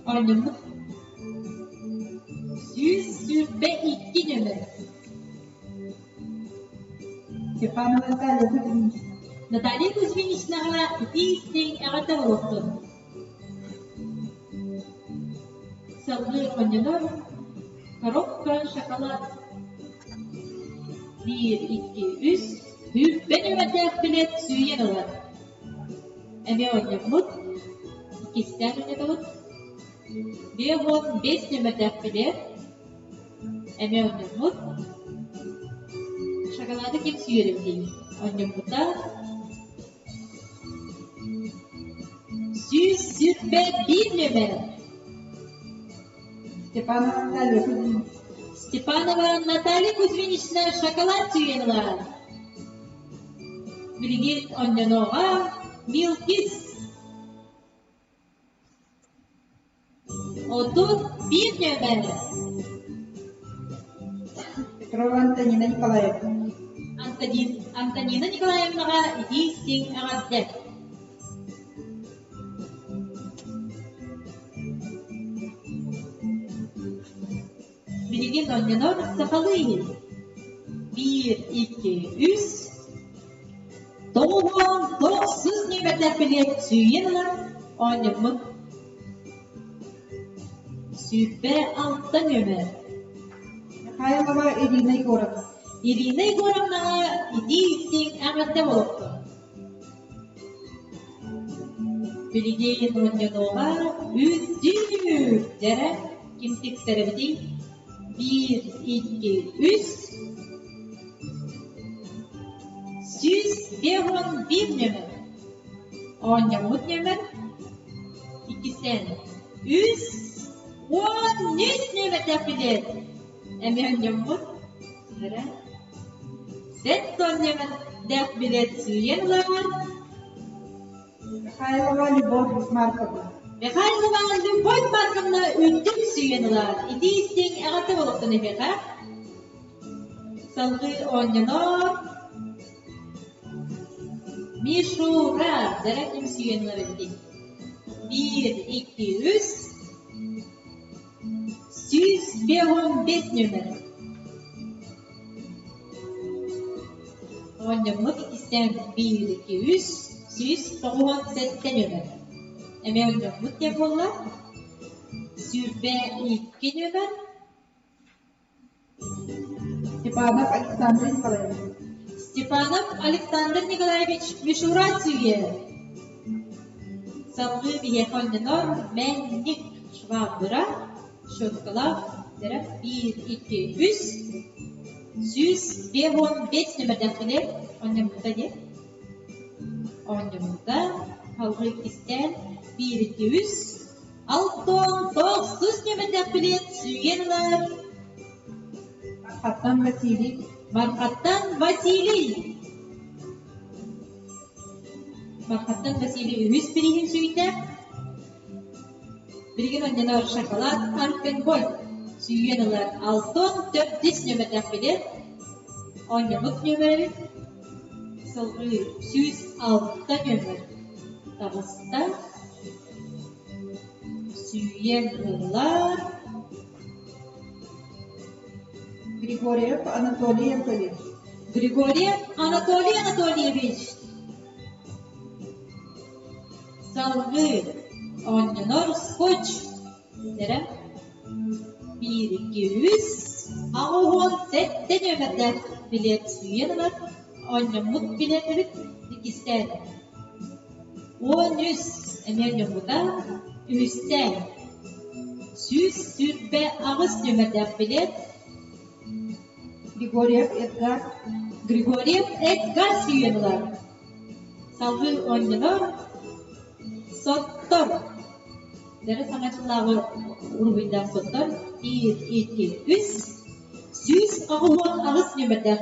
Оонньоммут. 122 нөмер. Степанова Наталья Кузьминична. Наталья Кузьминичнаҕа итии-истиҥ эҕэрдэ буолуохтун! Салгыы оонньонор коробка шоколад. Биир, икки, үс. Сүүрбэ нөмердээх билиэт сүүйэн ылар. Эмиэ оонньоммут. Иккистээн оонньотобут. 55 нөмердээх билиэт. Эмиэ оонньоммут. Шоколады ким сүүйэр эбитий? Оонньоммута. 121 нөмер. Степанова Наталья Кузьминична. Степанова Наталья Кузьминична шоколад сүүйэн ылар. Билигин оонньонуоҕа Милкис. 31 нөмер. Петрова Антонина Николаевна. Антонин, Антонина Николаевнаҕа итии-истиҥ эҕэрдэ! Билигин оонньонор сахалыы иһит. Биир, икки, үс. 99 нүөмэрдээх билиэт сүүйэн ылан оонньоммут. 26 нүөмэр. Михайлова Ирина Егоровна. Ирина Егоровнаҕа итии-истиҥ эҕэрдэ буолуохтун. Билигин оонньонуоҕа үстүүр дьэрэ ким тиксэрэбитий? Биир, икки, үс. 151 нүөмэр. Оонньоммут нүөмэр иккистээн. 313 нүөмэрдээх билиэт. Эмиэ оонньоммут. Эрэ. 70 нүөмэрдээх билиэт сүүйэн ылар. Михайлова Любовь Марковна. Михайлова Любовь Марковна үрдүк сүүйэн ылар. Итии-истиҥ эҕэрдэ буолуохтун эһиэхэ. Салгыы оонньонор. Мишура, дьэрэ ким сүүйэн ылар эбитий? Биир, икки, үс. 155 нүөмэр. Оонньоммут иккистээн биир, икки, үс, 197 нүөмэр. Эмиэ оонньоммут диэн буолла. 22 нүөмэр. Степанов Александр Николаевич. Степанов Александр Николаевич Мишура сүүйэ. Салгыы биһиэхэ оонньонор Мэнник швабра, щеткалаах дэрэх биир, икки, үс, 155 нүмердэхпинэ оонньоммута диэн. Оонньоммута салгыы иккистээн биир, икки, үс, 69 нүөмэрдээх билиэт сүүйэн ылар. Мархаттан Василий. Мархаттан Василий. Мархаттан Василий үһүс бирииһин сүүйдэ. Билигин оонньонор шоколад Альпенгольд сүүйэн ылар 64 нүөмэрдээх билиэт. Оонньоммут нүөмэрэбит салгыы 106 нүөмэр таҕыста. Сүүйэн ыллар. Григорьев Анатолий Анатольевич. Григорьев Анатолий Анатольевич. Салгыы оонньонор скотч эрэ биир, икки, үс, 87 нүөмэрдээх билиэт сүүйэн ылар оонньоммут билиэт эбит иккистээн 13 эмиэ оонньоммута үһүстээн 128 нүөмэрдээх билиэт Григорьев Эдгар. Григорьев Эдгар сүүйэн ылар. Салгыы оонньонор соттор. Дэрэ саҥа дьыллааҕы уруһуйдаах соттор биир, икки, үс 188 нүөмэрдээх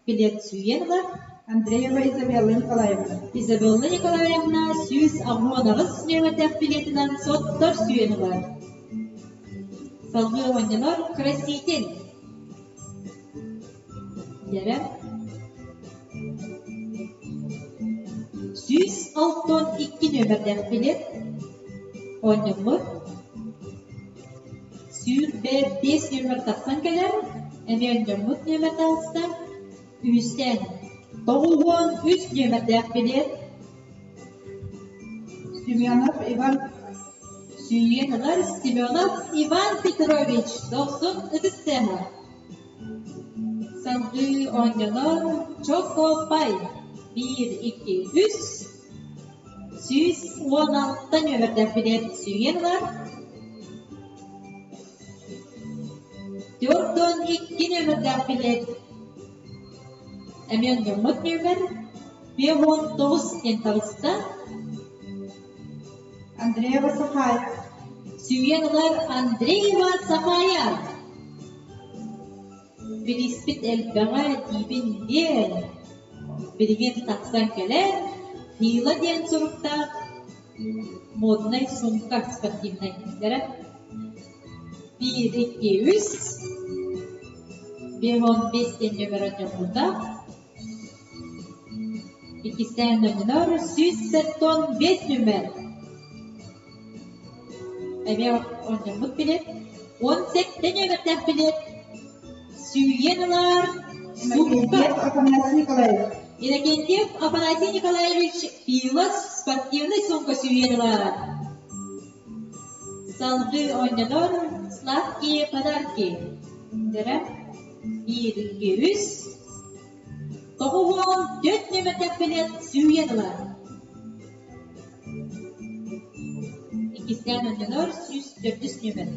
билиэт сүүйэн ылар. Андреева Изабелла Николаевна. Изабелла Николаевна 188 нүөмэрдээх билиэтинэн соттор сүүйэн ылар. Салгыы оонньонор Краситель. Дэрэ 162 нүөмэрдээх билиэт оонньоммут. 105 нүөмэр тахсан кэлэр, эмиэ оонньоммут нүөмэр таҕыста. Үһүстээн 93 нүөмэрдээх билиэт. Семенов Иван Сүүйэн ылар Семенов Иван Петрович дохсун ытыс тыаһа. Салгыы оонньонор Чокопай биир, икки, үс 116 нүөмэрдээх билиэт сүүйэн ылар. 42 нүөмэрдээх билиэт эмиэ оонньоммут нүөмэр 59 диэн таҕыста. Андреева Сахая. Сүүйэн ылар Андреева Сахая. Билиспит элбэҕэ диибин диэн, билигин тахсан кэлэн, Фила диэн суруктаах моднай сумка спортивнай Биир, икки, үс, 55 диэн нөмер оонньоммута. Иккистээн нөмөнөр 175 нүмер. Эмиэ оонньоммут билет. 17 нөмердээх билет. Сүүйэн ылар сумка. Иннокентьев Афанасий Николаевич. Иннокентьев Афанасий Николаевич Пилос спортивный сумка сүүйэн ылар. Салгыы оонньонор сладкие подарки. Дэрэ биир, икки, үс. 94 нүөмэрдээх билиэт сүүйэн ылар. Иккистээн оонньонор 104 нүөмэр.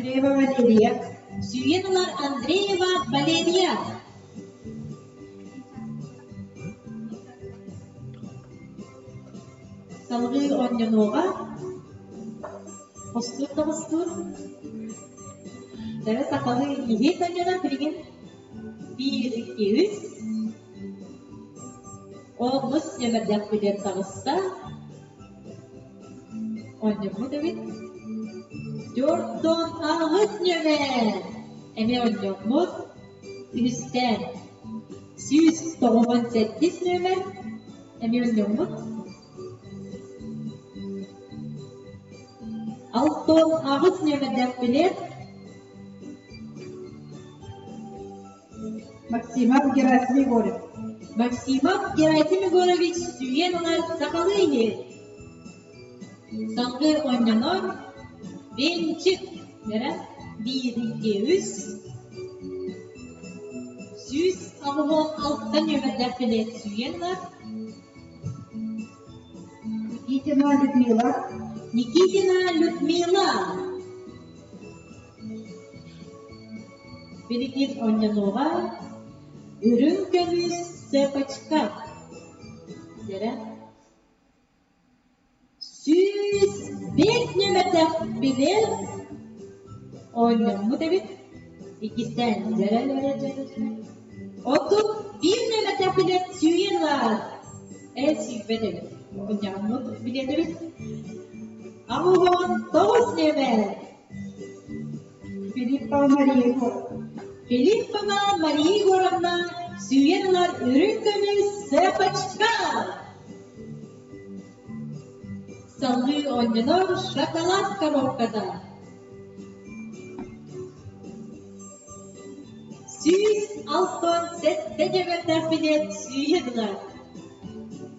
Андреева Валерия. Сүүйэн ылар Андреева Валерия. Салгыы оонньонуоҕа хостуур да хостуур. Дьэ сахалыы иһит оонньонор билигин биир, икки, үс. Олус ньэмэрдээх билиэт таҕыста. Оонньоммут эбит. 48 ньэмэр! Эмиэ оонньоммут. Үһүстээн. 197 нүөмэр. Эмиэ оонньоммут. 68 нүөмэрдээх билиэт. Максимов Герасим Егорович. Максимов Герасим Егорович сүүйэн ылар сахалыы иһит. Салгыы оонньонор Венчик нэрэ биир икки үс 186 нүөмэрдээх билиэт сүүйэн ылар. Никитина Людмила. Никитина Людмила. Билигин оонньонуоҕа үрүҥ көмүс цепочка дэрэ 105 нүөмэрдээх билиэт оонньоммут эбит. Иккистээн дьэрэ дьэрэ дьэрэ дьэрэ. 31 нүөмэрдээх билиэт сүүйэн ылаар. Ээ сүүйбэт эбит. Оонньоммут билиэт эбит. 89 нүөмэр. Филиппова Мария Егоровна. Филиппова Мария Егоровна сүүйэн ылар үрүҥ көмүс цепочка. Салгыы оонньонор шоколад коробката. 167 нүөмэрдээх билиэт сүүйэн ылар.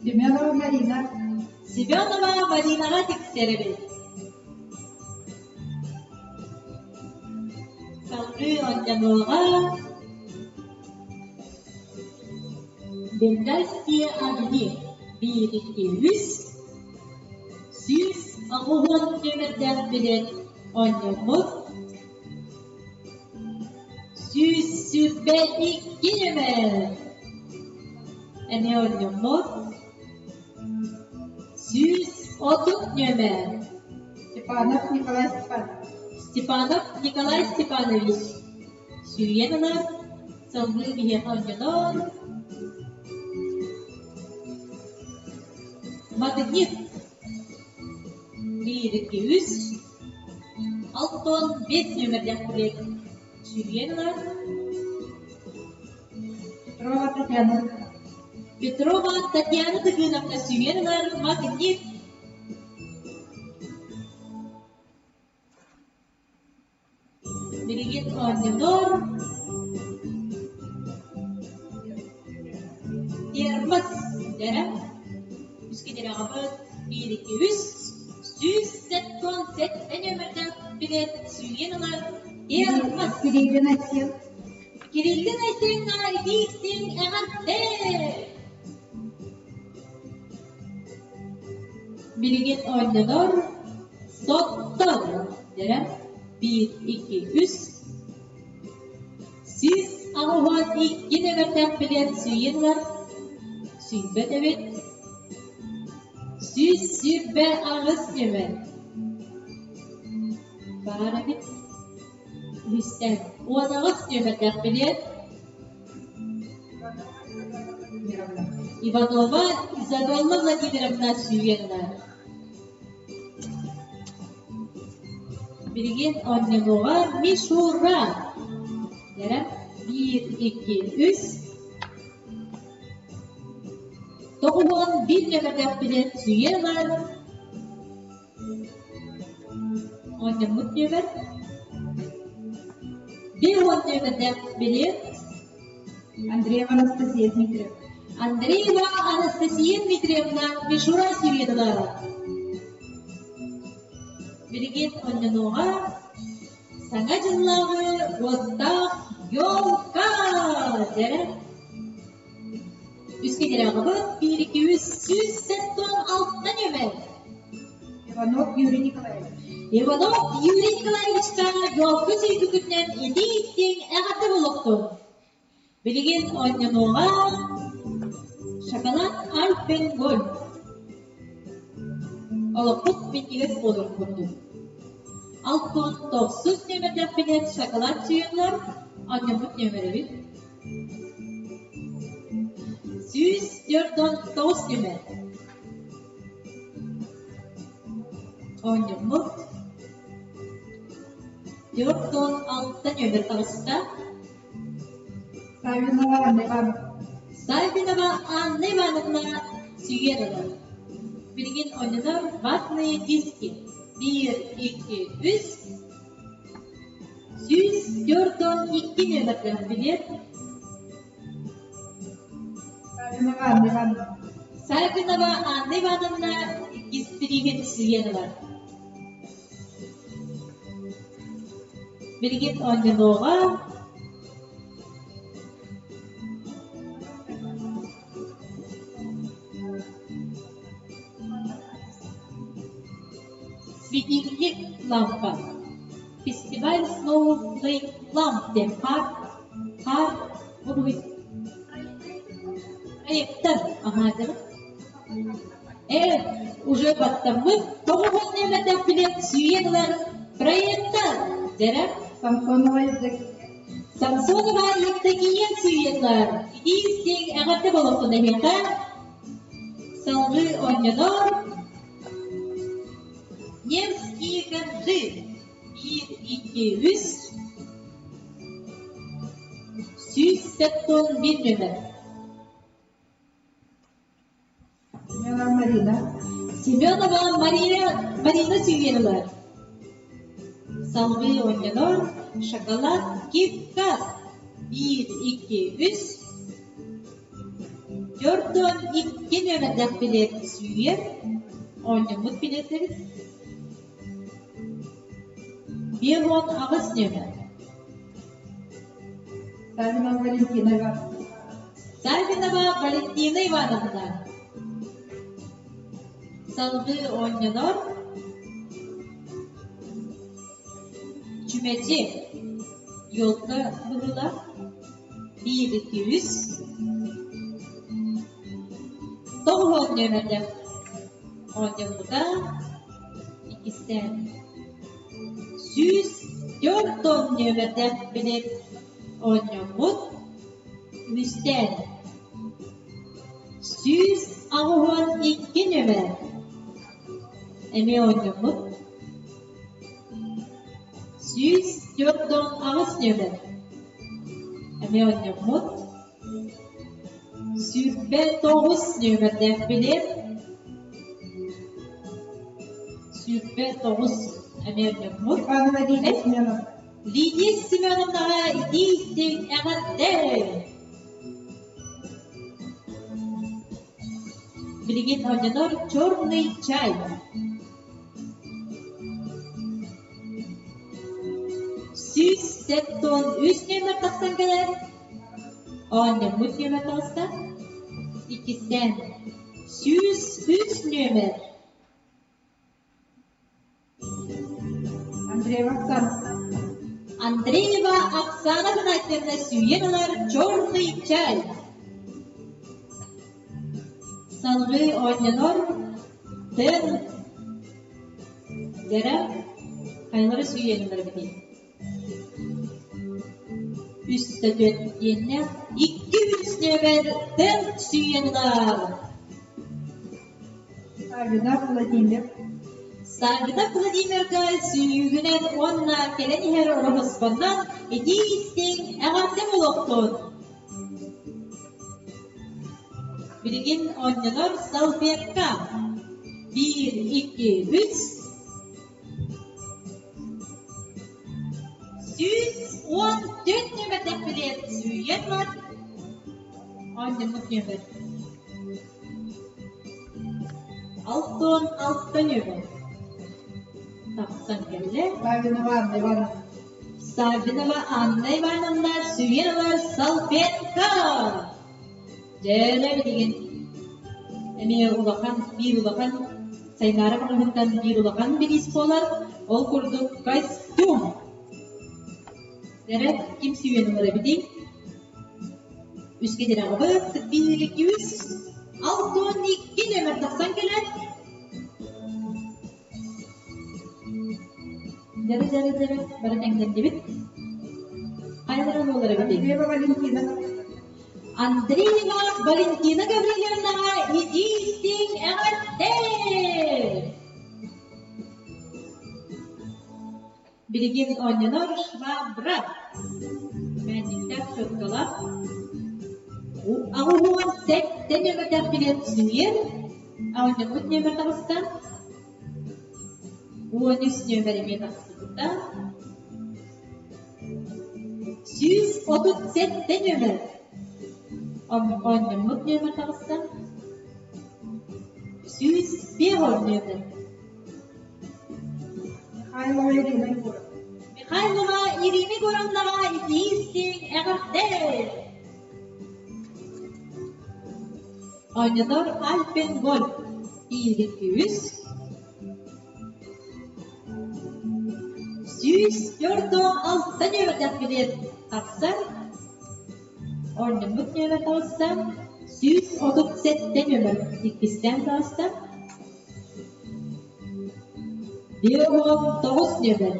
Семенова Марина. Семенова Маринаҕа тиксэр эбит. Салгыы оонньонуоҕа Бенгальские огни биир икки үс 180 нүөмэрдээх билиэт оонньоммут 122 нүөмэр эмиэ оонньоммут 130 нүөмэр Степанов Николай Степанович. Степанов Николай Степанович сүүйэн ылар, салгыы биһиэхэ оонньонор. Магнит биир икки үс 65 нүөмэрдээх билиэт сүүйэн ылар. Петрова Татьяна. Петрова Татьяна Тыгыновна сүүйэн ылар магнит. Билигин оонньонор термос дэрэ үскэ тирэҕэбит биир икки үс 177 нүөмэрдээх билиэт сүүйэн ылар термос. Кириллин Айсен. Кириллин Айсеҥҥа итии-истиҥ эҕэрдэ! Билигин оонньонор соттор дэрэ биир икки үс 182 нүөмэрдээх билиэт сүүйэн ылар сүүйбэт эбит 128 нүөмэр баар эбит үһүстэн 18 нүөмэрдээх билиэт Иванова Изабелла Владимировна сүүйэн ылар. Билигин оонньонуоҕа Мишура. Дэрэ биир, икки, үс. 91 нөмэрдээх билиэт сүүйэн ылар. Оонньоммут нүөмэр. 50 нүөмэрдээх билиэт. Андреева Анастасия Дмитриевна. Андреева Анастасия Дмитриевна Мишура Сюрьетова. Билигин онньонуоҕа Саҥа дьыллааҕы уоттаах елка дэрэ Үскэ тирэҕибит 1 2 376 нүөмэр. Иванов Юрий Николаевич. Иванов Юрий Николаевичка елка сүүрбүкүтүнэн итии-истиҥ эҕэрдэ буолуохтун. Билигин оонньонуоҕа шоколад Альпен-Гольд. Олохпут минньигэс буолар курдук. 69 нүөмэрдээхпинэн шоколад сүүйэллэр, оонньоммут нүөмэрэбит. 149 нүөмэр. Оонньоммут 46 нүөмэр таҕыста. Саввинова Анна Ивановна. Саввинова Анна Ивановна Сүйерова. Билигин оонньонор ватные диски. Биир, икки, үс. 142 нүөмэрдээх билиэт. Саввинова Анна Ивановна. Саввинова Анна Ивановна иккис Сүйерова. Билигин оонньонуоҕа Светильник лампа Фестиваль Snowflake Lamp диэн хаар хаар проектор аһаатыбыт Ээ, уже баттаммыт, тоҕуһун нэмэтэхпинэ сүүйэн ылар проектор, дэрэ. Самсонова Евдокия. Самсонова Евдокия сүүйэн ылар. Итии-истиҥ эҕэрдэ буолуохтун эһиэхэ. Салгыы оонньонор Невские коржи. Биир, икки, үс. 171 нөмер. Семенова Марина. Семенова Мария Марина Сүйенова. Салгыы оонньонор шоколад Кит-Кат. Биир, икки, үс. 42 нүөмэрдээх билиэт сүүйэр. Оонньоммут билиэттэрин 58 нүөмэр. Савинова Валентина Ивановна. Савинова Валентина Ивановна. Салгыы оонньонор Чүмэчи елка быһыылаах биир икки үс тоҕуһуон нүөмэрдээх оонньоммута иккистээн 140 нүөмэрдээх билиэт оонньоммут үһүстээн 182 нүөмэр эмиэ оонньоммут 148 нүөмэр эмиэ оонньоммут 29 нүөмэрдээх билиэт 29 эмиэ оонньоммут Степанова Лидия Семеновна. Лидия Семеновнаҕа итии-истиҥ эҕэрдэ! Билигин оонньонор черный чай. 173 нүөмэр тахсан кэлэр. Оонньоммут нүөмэр таҕыста. Иккистээн 103 нүөмэр. Андреева Оксана. Андреева Оксана Афанасьевна сүүйэн ылар черный чай. Салгыы оонньонор тын дэрэ хайалары сүүйэн ылар эбитий? Үс да түөрт диэннээх икки үс нүөмэр тын сүүйэн ылар. Саввинов Владимир. Саввинов Владимирга сүүйүүгүнэн уонна кэлэн иһэр ороһуспаннан итии-истиҥ эҕэрдэ буолуохтун! Билигин оонньонор салфетка. Биир, икки, үс. 14 нүөмэрдээх билиэт сүүйэн ылар. Оонньоммут нүөмэр. 66 нүөмэр. Тахсан кэллэ. Саввинова Анна Ивановна. Саввинова Анна Ивановна сүүйэн ылар салфетка. Дьэ, билигин эмиэ улахан, биир улахан Сайнаара маҕаһыынтан биир улахан бириис буолар. Ол курдук костюм. Эрэ ким сүүйэн ылар эбитий? Үскэ дирэҕибит биир үс 62 нөмер тахсан кэлэн Дьэрэ дьэрэ дьэрэ бары тэҥнэрдибит. Хайалара буолар эбитий? Андреева Валентина. Андреева Валентина Гаврильевнаҕа итии-истиҥ эҕэрдэ! Билигин оонньонор швабра. Мээнньиктээх щеткалаах. 87 нөмердээх билет сүүйэр. Оонньоммут нөмер таҕыста. 13 нөмер эмиэ тахсыбыта. 137 нөмер. Оонньоммут нөмер таҕыста. 105 нөмер. Михайлова Ирина Егоровна. Михайлова Ирина Егоровнаҕа итии-истиҥ эҕэрдэ! Оонньотор Альпен Гольф биир күүс 146 нөмердээх билиэт тахсар. Оонньоммут нөмер таҕыста. 137 нөмер иккистээн таҕыста. 59 нөмер.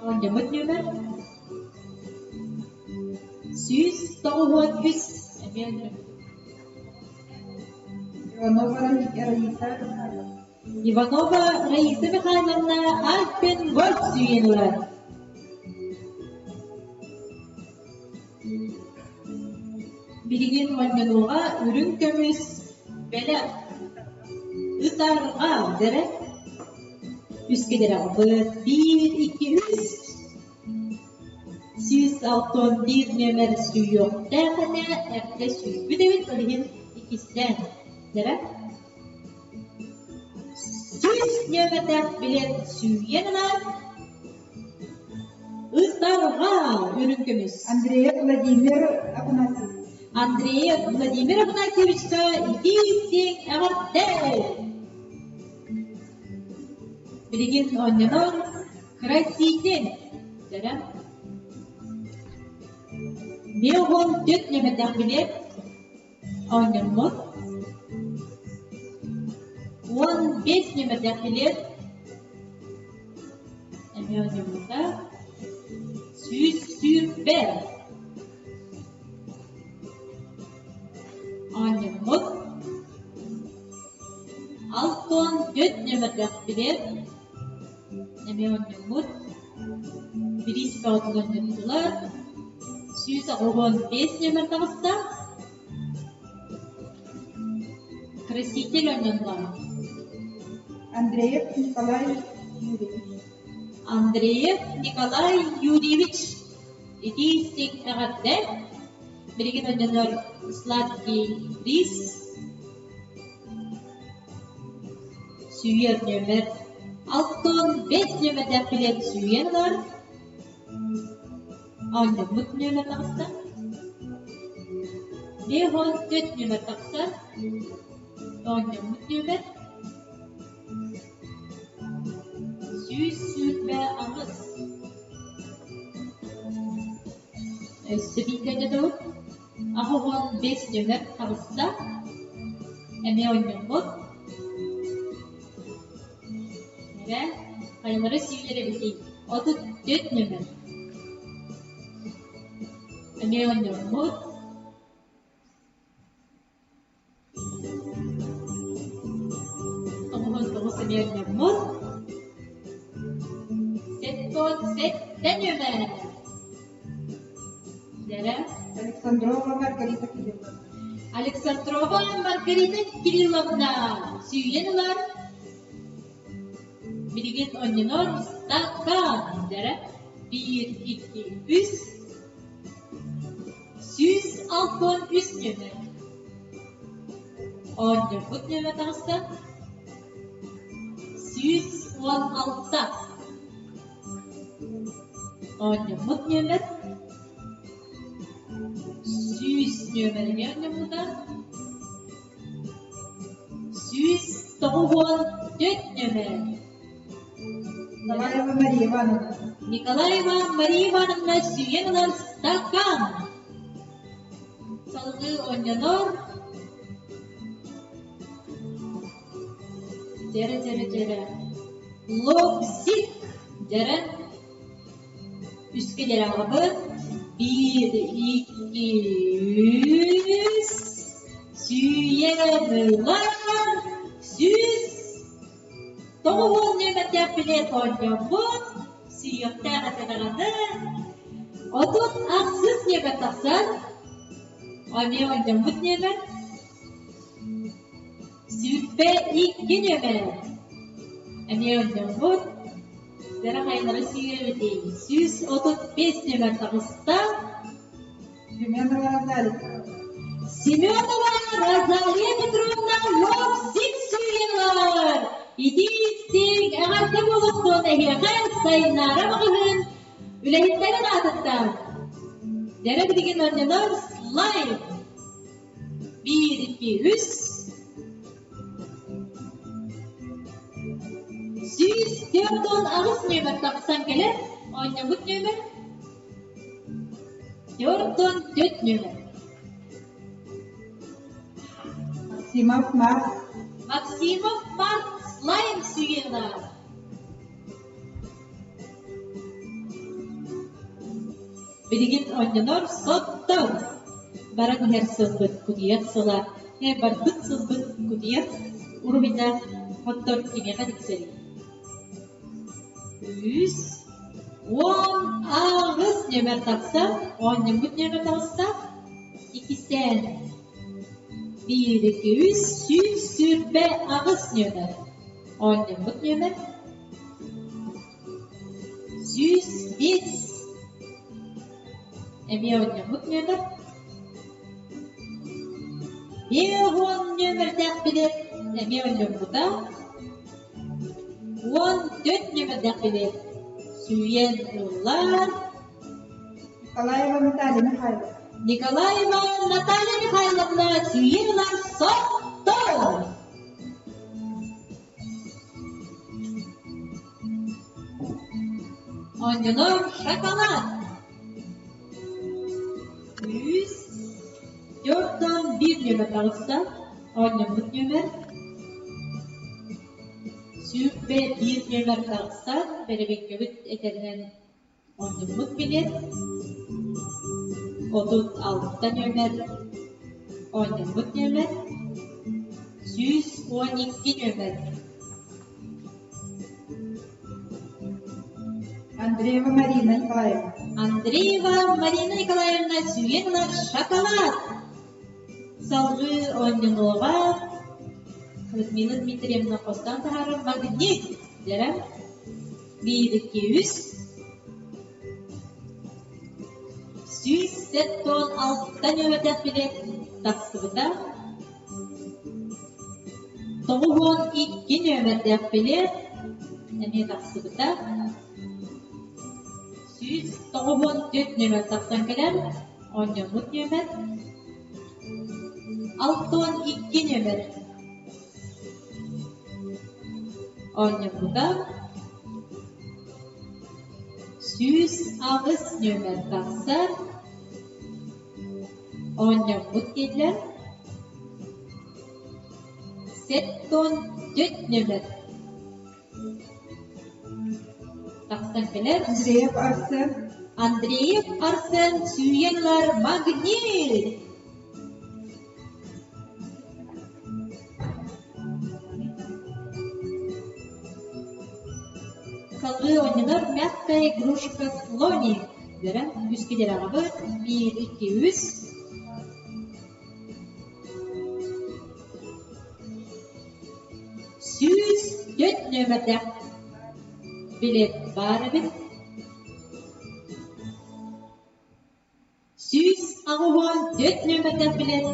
Оонньоммут нөмер 193 эмиэ Иванова Раиса Михайловна. Иванова Раиса Михайловна Альпен Гольф сүүйэн ылар. Билигин Мальминуга үрүҥ көмүс бэлэх ытарҕа дэрэ үскэ дэрэҕбыт биир икки үс 161 нүөмэр сүүйүөхтээх этэ эрдэ сүүйбүт эбит ол иһин иккистээн дэрэ 100 нүөмэрдээх билиэт сүүйэн ылар Ытарҕа үрүҥ көмүс. Андреев Владимир Афанасьевич. Андреев Владимир Афанасьевичка итии-истиҥ эҕэрдэ! Билигин оонньонор Краситель дэрэ. Биогон түт нөмердээх билиэт оонньоммут. 15 нөмердээх билиэт эмиэ оонньоммута. 120 оонньоммут. 64 нөмердээх билиэт эмиэ оонньоммут. Бириис бөҕөтүн оонньоттулар. 185 нөмер таҕыста. Краситель оонньонно. Андреев Николай Юрьевич. Андреев Николай Юрьевич итии-истиҥ эҕэрдэ! Билигин оонньонор сладкий рис сүүйэр нүөмэр 65 нүөмэрдээх билиэт сүүйэн ылар. Оонньоммут нүөмэр таҕыста. 54 нүөмэр тахсар. Оонньоммут нүөмэр 128. Өссө биирдэ дьадыбыт. 85 нүөмэр таҕыста. Эмиэ оонньоммут. Эрэ, хайалара сиилэр эбитий? 34 нүөмэр. Эмиэ оонньоммут. 99 эмиэ оонньоммут. 77 нүөмэр. Дэрэ. Александрова Маргарита Кирилловна. Александрова Маргарита Кирилловна сүүйэн ылар. Билигин онньонор стакан дэрэ биир, икки, үс, 163 нүөмэр. Оонньорбут нүөмэр таҕыста 116. Оонньоммут нүөмэр 100 нүөмэригэр оонньоммута 194 нүөмэр. Николаева Мария Ивановна. Николаева Мария Ивановна сүүйэн ылар стакан. Салгыы оонньонор. Дьэрэ, дьэрэ, дьэрэ. Лобзик дьэрэ. Үскэ дьэрэ аҕабыт. Биир, икки, үс. Сүүйэн ылар. 190 нүөмэрдээх билиэт оонньоммут. Сүүйүөхтээх этэ даҕаны. 38 нүөмэр тахсан. Эмиэ оонньоммут нүөмэр. 22 нүөмэр. Эмиэ оонньоммут. Дьэрэ хайалара сүүрэбитий? 135 нүөмэр таҕыста. Семенова Розалия. Семенова Розалия Петровна лобзик сүүйэлэр! Итии-истиҥ эҕэрдэ буолуохтун эһиэхэ Сайнаара маҕаһыын үлэһиттэрин аатыттан. Дьэрэ билигин оонньонор слайд. Биир, икки, үс. 148 нүөмэр тахсан кэлэр. Оонньобут нүөмэр 44 нүөмэр. Максимов Марк. Максимов Марк слайм сүүйэлэр. Билигин оонньонор соттор. Баран иһэр сылбыт кутуйах сыла, барбыт сылбыт кутуйах уруһуйдаах оттор кимиэхэ тиксэрий? 118 нүөмэр тахсар, оонньоммут нүөмэр таҕыста. Иккистээн биир, икки, үс, 128 нүөмэр. Оонньоммут нүөмэр 105 эмиэ оонньоммут нүөмэр 50 нүөмэрдээх билиэт эмиэ оонньоммута 14 нүөмэрдээх билиэт сүүйэн ыллар Николаева Наталья Михайловна. Николаева Наталья Михайловна сүүйэн ылар соттор Оонньонор шоколад. Үс, төртөн биир нүөмэр таҕыста. Оонньоммут нүөмэр. 21 нүөмэр тахсан, бэрэбиэркэбит этэринэн Оннуммут билиэт 36 нүөмэр, оонньоммут нүөмэр 112 нүөмэр. Андреева Марина Николаевна. Андреева Марина Николаевна сүүйэн ылар шоколад. Салгыы оонньонуоҕа Людмила Дмитриевна хостоон таһаарар магнит дэрэ Биир, икки, үс. 176 нүөмэрдээх билиэт тахсыбыта. 92 нүөмэрдээх билиэт эмиэ тахсыбыта. 194 нүөмэр тахсан кэлэн, оонньоммут нүөмэр. 62 нүөмэр Оонньоппута 108 нүөмэр тахсар. Оонньоппут дииллэр. 74 нүөмэр тахсан кэлэр. Андреев Арсен. Андреев Арсен сүүйэн ылар магнит. Салгыы оонньонор мягкая игрушка слоник үөрэн үс килэрэҕибыт биир, икки, үс. 104 нүөмэрдээх. билет баар эбит. 184 нүөмэрдээх билет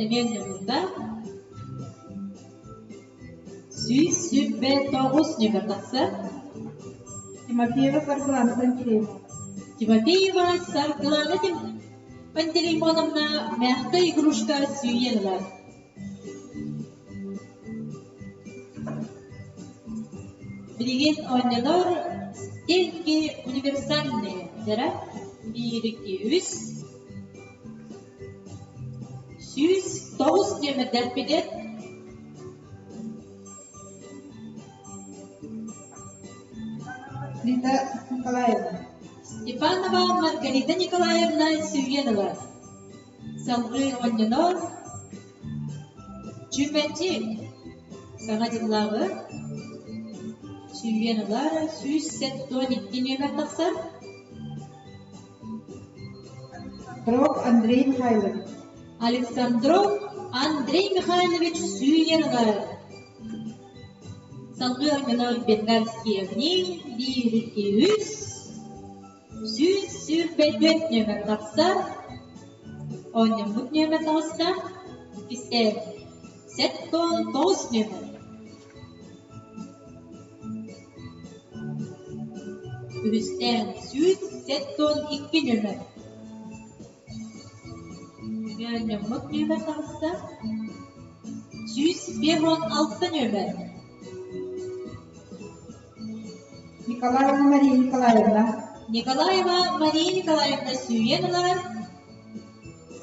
эмиэ ньыммыта. 129 нүөмэр тахсар. Тимофеева Саргылана Пантелеймоновна. Тимофеева Саргылана Пантелеймоновна мягкая игрушка сүүйэн ылар. Билигин оонньонор стенки универсальные дьара биир икки үс 109 нүөмэрдэрбитин Рита Николаевна. Степанова Маргарита Николаевна сүүйэн ылар. Салгыы оонньонор Чүмэчи Саҥа дьыллааҕы сүүйэн ылар 172 нүөмэр тахсар. Александров Андрей Михайлович. Александров Андрей Михайлович сүүйэн ылар. Салгыы оонньонор Бенгальские огни биир икки үс 124 нүөмэр тахсар. Оонньоммут нүөмэр таҕыста. Иккистээн 79 нүөмэр. Үһүстээн 172 нүөмэр. Оонньоммут нүөмэр таҕыста. 156 нүөмэр. Николаева Мария Николаевна. Николаева Мария Николаевна сүүйэн ылар,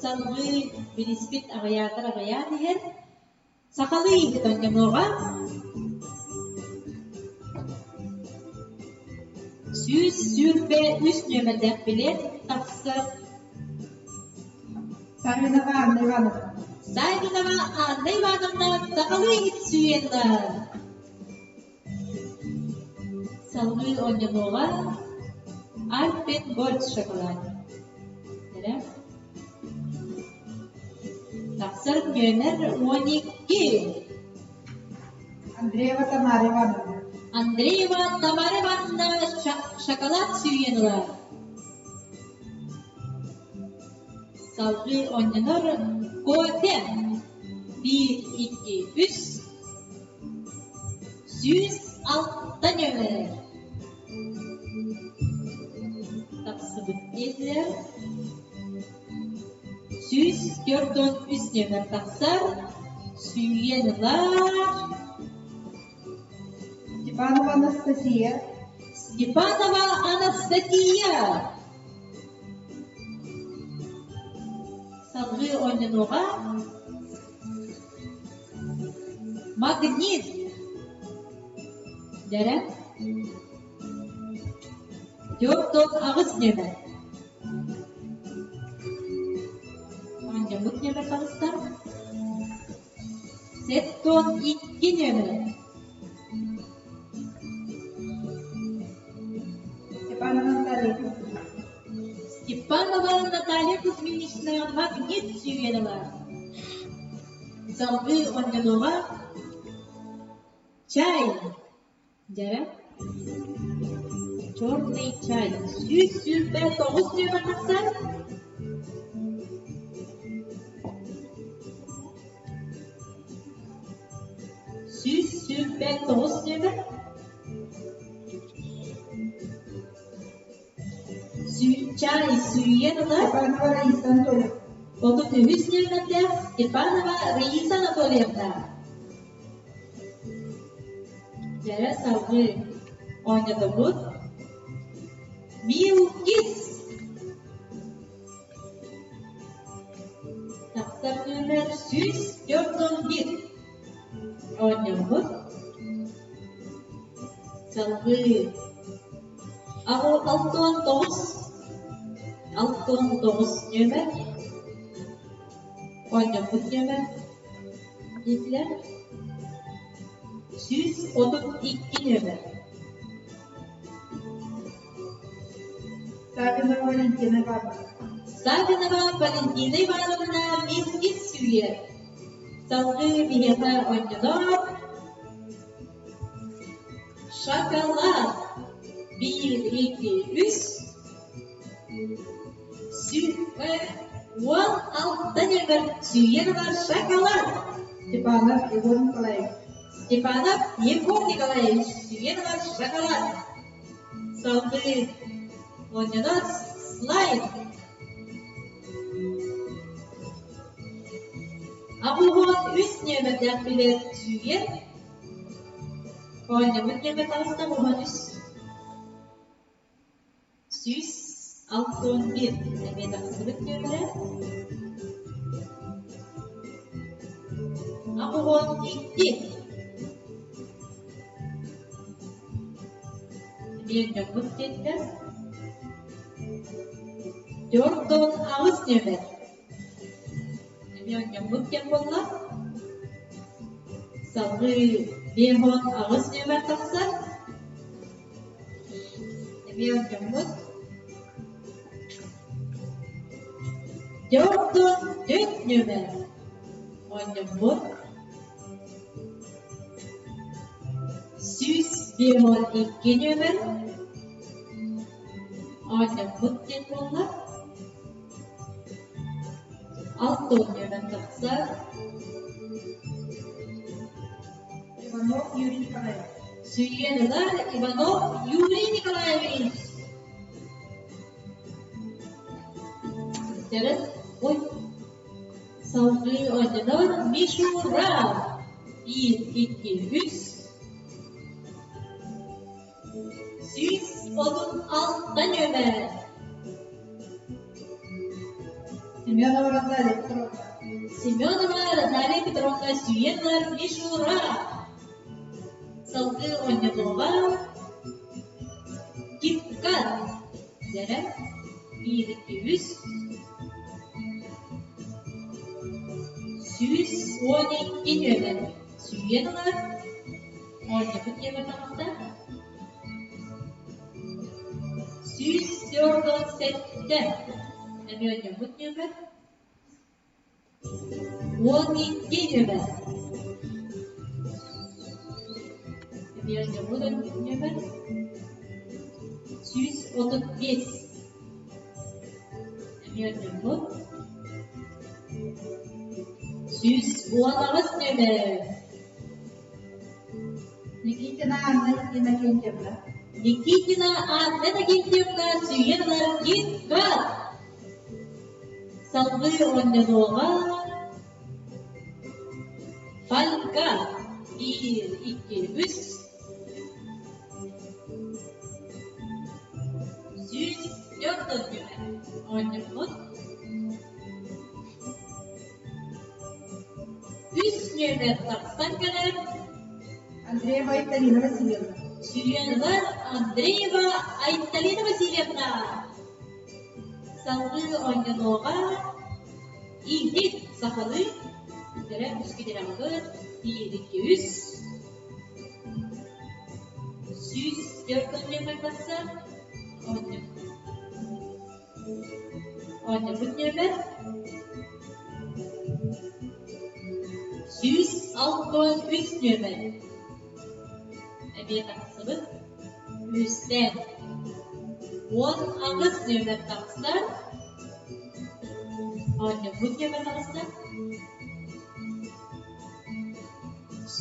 салгыы билиспит аҕыйаатар аҕыйаан иһэр, сахалыы иһит оонньонуоҕа. 123 нүөмэрдээх билиэт тахсар. Саввинова Анна Ивановна. Саввинова Анна Ивановна сахалыы иһит сүүйэн ылар. Салгыы оонньонуоҕа Альпен Гольд шоколад. Эрэ. Тахсар нүөмэр 12. Андреева Тамара Ивановна. Андреева Тамара Ивановна шоколад сүүйэн ылар. Салгыы оонньонор кофе. Биир, икки, үс. 106 нөмер тахсыбыт диэтилэр. 143 нөмер тахсар. Сүүйэн ылар. Степанова Анастасия. Степанова Анастасия. Салгыы оонньонуоҕа. Магнит дэрэ 48 нүөмэр. Оонньоммут нүөмэр таҕыста. 72 нүөмэр. Степанова Наталья Степанова Наталья Кузьминична Магнит сүүйэн ылар. Салгыы оонньонуоҕа чай дьэ черный чай 129 нүөмэр тахсар. 129 нүөмэр. Чай сүүйэн ылар. Степанова Раиса Анатольевна. 33 нүөмэрдээх Степанова Раиса Анатольевна. Дьэрэ салгыы оонньотобут. Милкис. Тахсар нүөмэр 141. Оонньообут. Салгыы 69 69 нүөмэр оонньоппут нүөмэр диэтилэр 132 нүөмэр Саввинова Валентина Ивановна. Саввинова Валентина Ивановна Минских сүүйэр. Салгыы биһиэхэ оонньонор Шоколад. Биир, икки, үс. 16 нөмір сүүйэн ылар шоколад. Степанов Егор Николаевич. Степанов Егор Николаевич сүүйэн ылар шоколад. Салгыы оонньонор слайд. Абуһуон үс нүөмэрдээх билет сүүйэн оонньоммут нүөмэр таҕыста уһун үс. 161 эмиэ тахсыбыт нүөмэрэ. 82 Эмиэ дьоммут диэтилэр. 48 нүөмэр. Эмиэ оонньоммут диэн буолла. Салгыы 58 нүөмэр тахсар. Эмиэ оонньоммут. 44 нүөмэр оонньоммут. 152 нүөмэр оонньоммут диэн буолла. 60 нүөмэр тахсар. Иванов Юрий Николаевич. Сүүйэн ылар Иванов Юрий Николаевич. Сылдьарын ой салгыы оонньонор Мишура. Биир, икки, үс. 136 нөмер. Семенова Розалия Петровна. Семенова Розалия Петровна сүүйэн ылар Мишура. Салгыы оонньотуоҕа Кипкат дэрэ биир икки үс 112 нүөмэр сүүйэн ылар оонньоппут нүөмэр таҕыста 147 эмиэ оонньоппут нүөмэр 12 нүөмэр эмиэ оонньоппут нүөмэр 135 эмиэ оонньоппут 118 нүөмэр Никитина Анна Иннокентьевна. Никитина Анна Иннокентьевна сүүйэн ылар Кит-Кат Салгыы оонньонуоҕа Фольга биир, икки, үс 104 нүөмэр оонньоммут. Үс нүөмэр тахсан кэлэр. Андреева Айталина Васильевна. Сүүйэн Андреева Айталина Васильевна. Салгыы оонньонуоҕа Иһит сахалыы бүтэрэ үскүтүрэҕибыт биир икки үс 104 нүөмэр тахсар оонньоппут нүөмэр 163 нүөмэр эмиэ тахсыбыт үстээн 18 нүөмэр тахсар оонньоппут нүөмэр таҕыста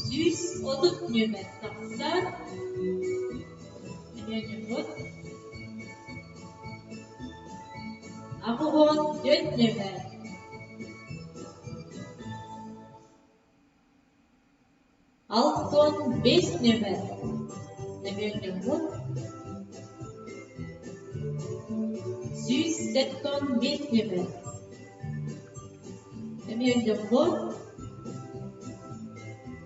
130 нүөмэр тахсар эмиэ оонньоппут 84 нүөмэр 65 нүөмэр эмиэ оонньоппут 175 нүөмэр эмиэ оонньоппут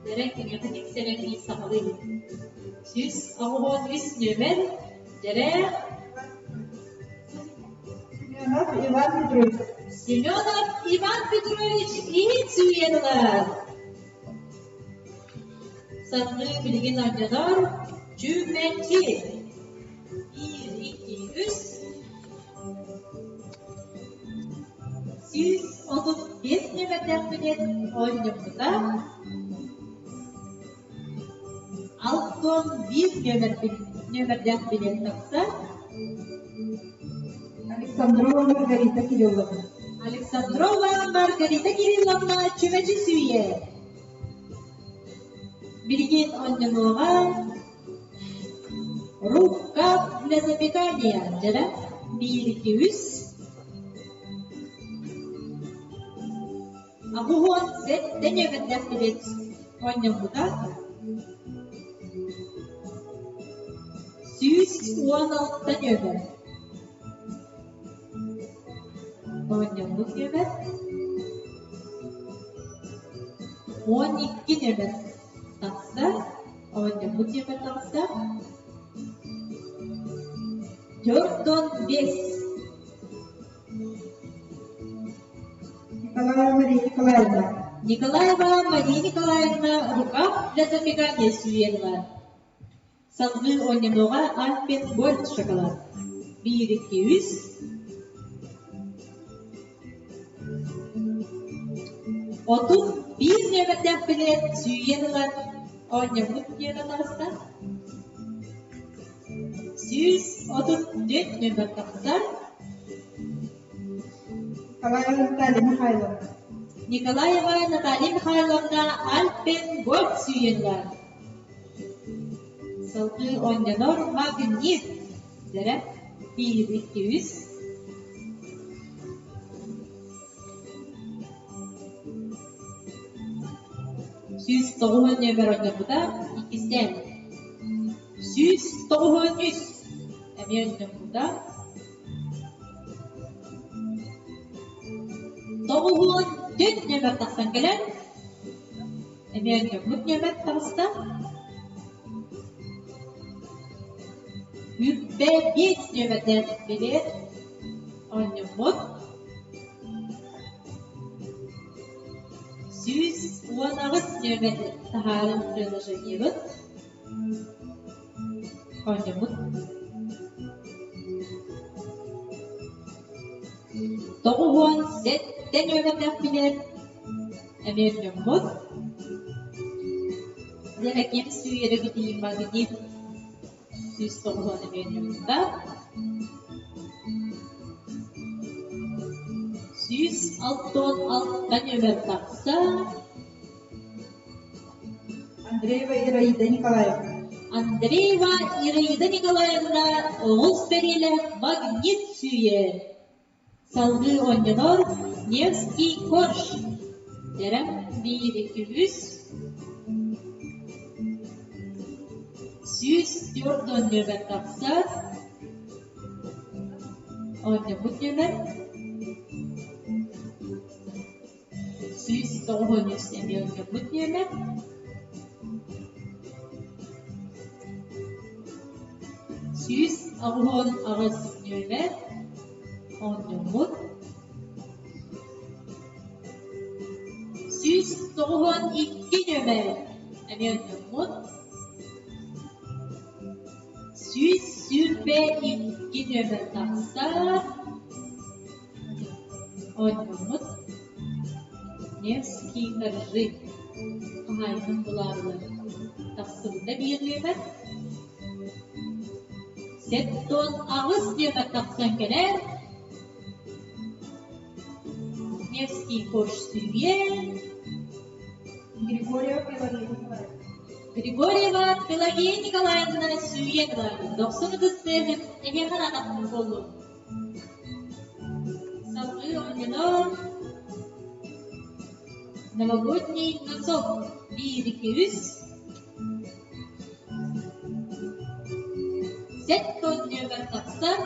Дэрэ киниэхэ тиксэрэн биир сахалыы 183 нүөмэр Дэрэ Семенов Иван Петрович. Семенов Иван Петрович иһит сүүйэн ылар. Салгыы билигин оонньонор Чүмэчи. Биир, икки, үс. 135 нүөмэрдээхпинэн оонньоппута. 61 нүөмэрбин. Нүөмэрдээх билиэт тахсар. Александрова Маргарита Кирилловна. Александрова Маргарита Кирилловна чүмэчи сүүйэ. Билигин онньонуоҕа Рукав для запекания дьэрэ биир икки үс 87 нүөмэрдээх билиэт оонньоммута. 116 нүөмэр. Оонньоммут нүөмэр. 12 нүөмэр тахсар. Оонньоммут нүөмэр тахсар. 45. Николаева Мария Николаевна. Николаева Мария Николаевна рукав для запекания сүүйэн Салгыы оонньонуоҕа Альпен Гольд шоколад. Биир икки үс. 31 нүөмэрдээх билиэт сүүйэн ылан оонньоммут нүөмэр таҕыста. 134 нүөмэр тахсар. Николаева Наталья Михайловна. Николаева Наталья Михайловна Альпен Гольд сүүйэн ылар. Салгыы оонньонор Магнит дэрэ биир икки үс. 109 нүөмэр оонньорбута иккистээн. 193 эмиэ оонньоммута. 94 нүөмэр тахсан кэлэн эмиэ оонньоммут нүөмэр таҕыста. 25 нүөмэрдээх билиэт оонньоммут. 118 нүөмэр таһааран приложениебыт Оонньоммут. 97 нүөмэрдээхпинэн эмиэ оонньоммут. Дьэ ким сүүйэрэ битиим магнит 190 эмиэ оонньоммута. 166 нүөмэр тахса. Андреева Ираида Николаевна. Андреева Ираида Николаевна оҕус бэриэлээх магнит сүүйэр. Салгыы оонньонор Невский корж. Дэрэ биир икки үс. 104 нүөмэр тахсар. Оонньоммут нүөмэр. 193 эмиэ оонньоммут нүөмэр. 188 нүөмэр оонньоммут. 192 нүөмэр эмиэ оонньоммут. 122 нүөмэр тахсар. Оонньоммут Невский коржи хаһаайынын булаарылар тахсыбыта биир нүөмэр. 78 нүөмэр тахсан кэлэр. Невский корж сүүйэн. Григорьева Пелагея Николаевна. Григорьева Пелагея Николаевна сүүйэн ылар. Дохсун ытыс тыаһын эһиэхэ анаатахпын буоллун. Салгыы оонньонор Новогодний носок биир икки үс Сэт нүөмэр тахсар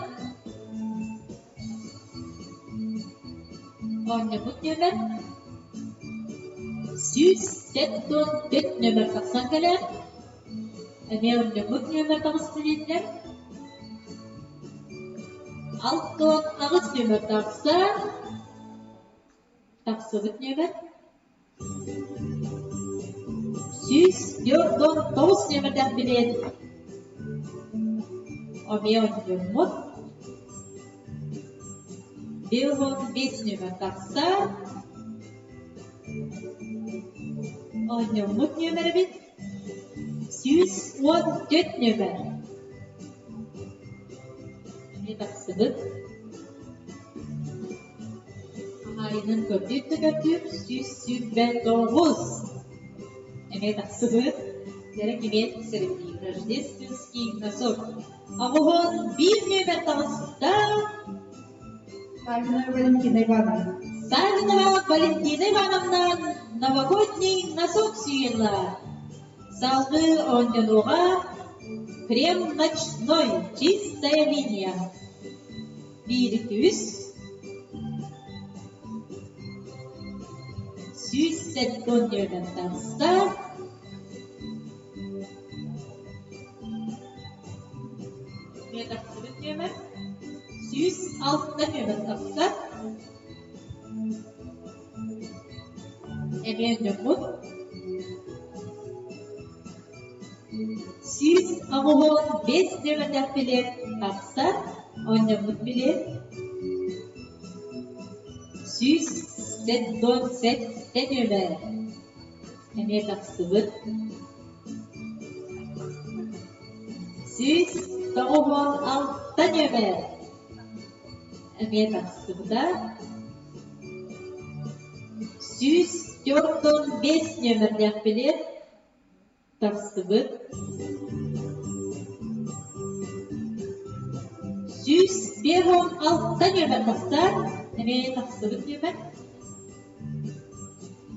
Оонньоммут нүөмэр 174 нүөмэр тахсан кэлэр Эмиэ оонньоммут нүөмэр таҕыста дииллэр 68 нүөмэр тахсар. Тахсыбыт нүөмэр. 149 нүөмэрдээх билиэт. Эмиэ оонньоммут. 55 нүөмэр тахсар. Оонньоммут нүөмэр эбит. 114 нүөмэр. тахсыбыт. Хаһаайынын көрдүүр да көрдүүр 129. Эмиэ тахсыбыт. Дьэрэ кимиэт сэрэтии рождественский носок. 81 нүөмэр таҕыста. Савинова Валентина Ивановна. Савинова Валентина Ивановна новогодний носок сүүйэллэ. Салгыы оонньонуоҕа крем ночной чистая линия. Биир үс 170 нүөмэр таҕыста. Эмиэ тахсыбыт нүөмэр 106 нүөмэр тахса. Эмиэ дьоммут 185 нүөмэрдээх билиэт тахсар, оонньоммут билиэт 177 нүөмэр эмиэ тахсыбыт. 196 нүөмэр эмиэ тахсыбыта. 145 нүөмэрдээх билиэт тахсыбыт. 156 нүөмэр тахсар, эмиэ тахсыбыт нүөмэр.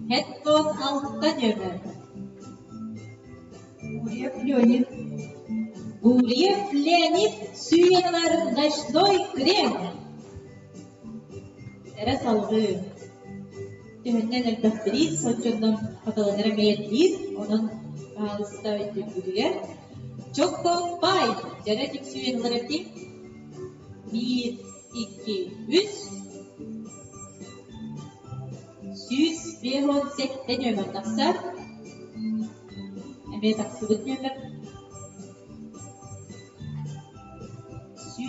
76 нүөмэр. Гурьев Леонид. Гурьев Леонид сүүйэн ылар ночной крем. Эрэ салгыы. Төһөннөн элбэх бириис соччоннон хатыланара мэйэрдиир, онон баһаалыста өйдүүргүтүгэр. Чокко пай! Дьэрэ түксүйэн ылар этим. Биир, икки, үс. 157 нүөмэр тахсар. Эмиэ тахсыбыт нүөмэр. 106.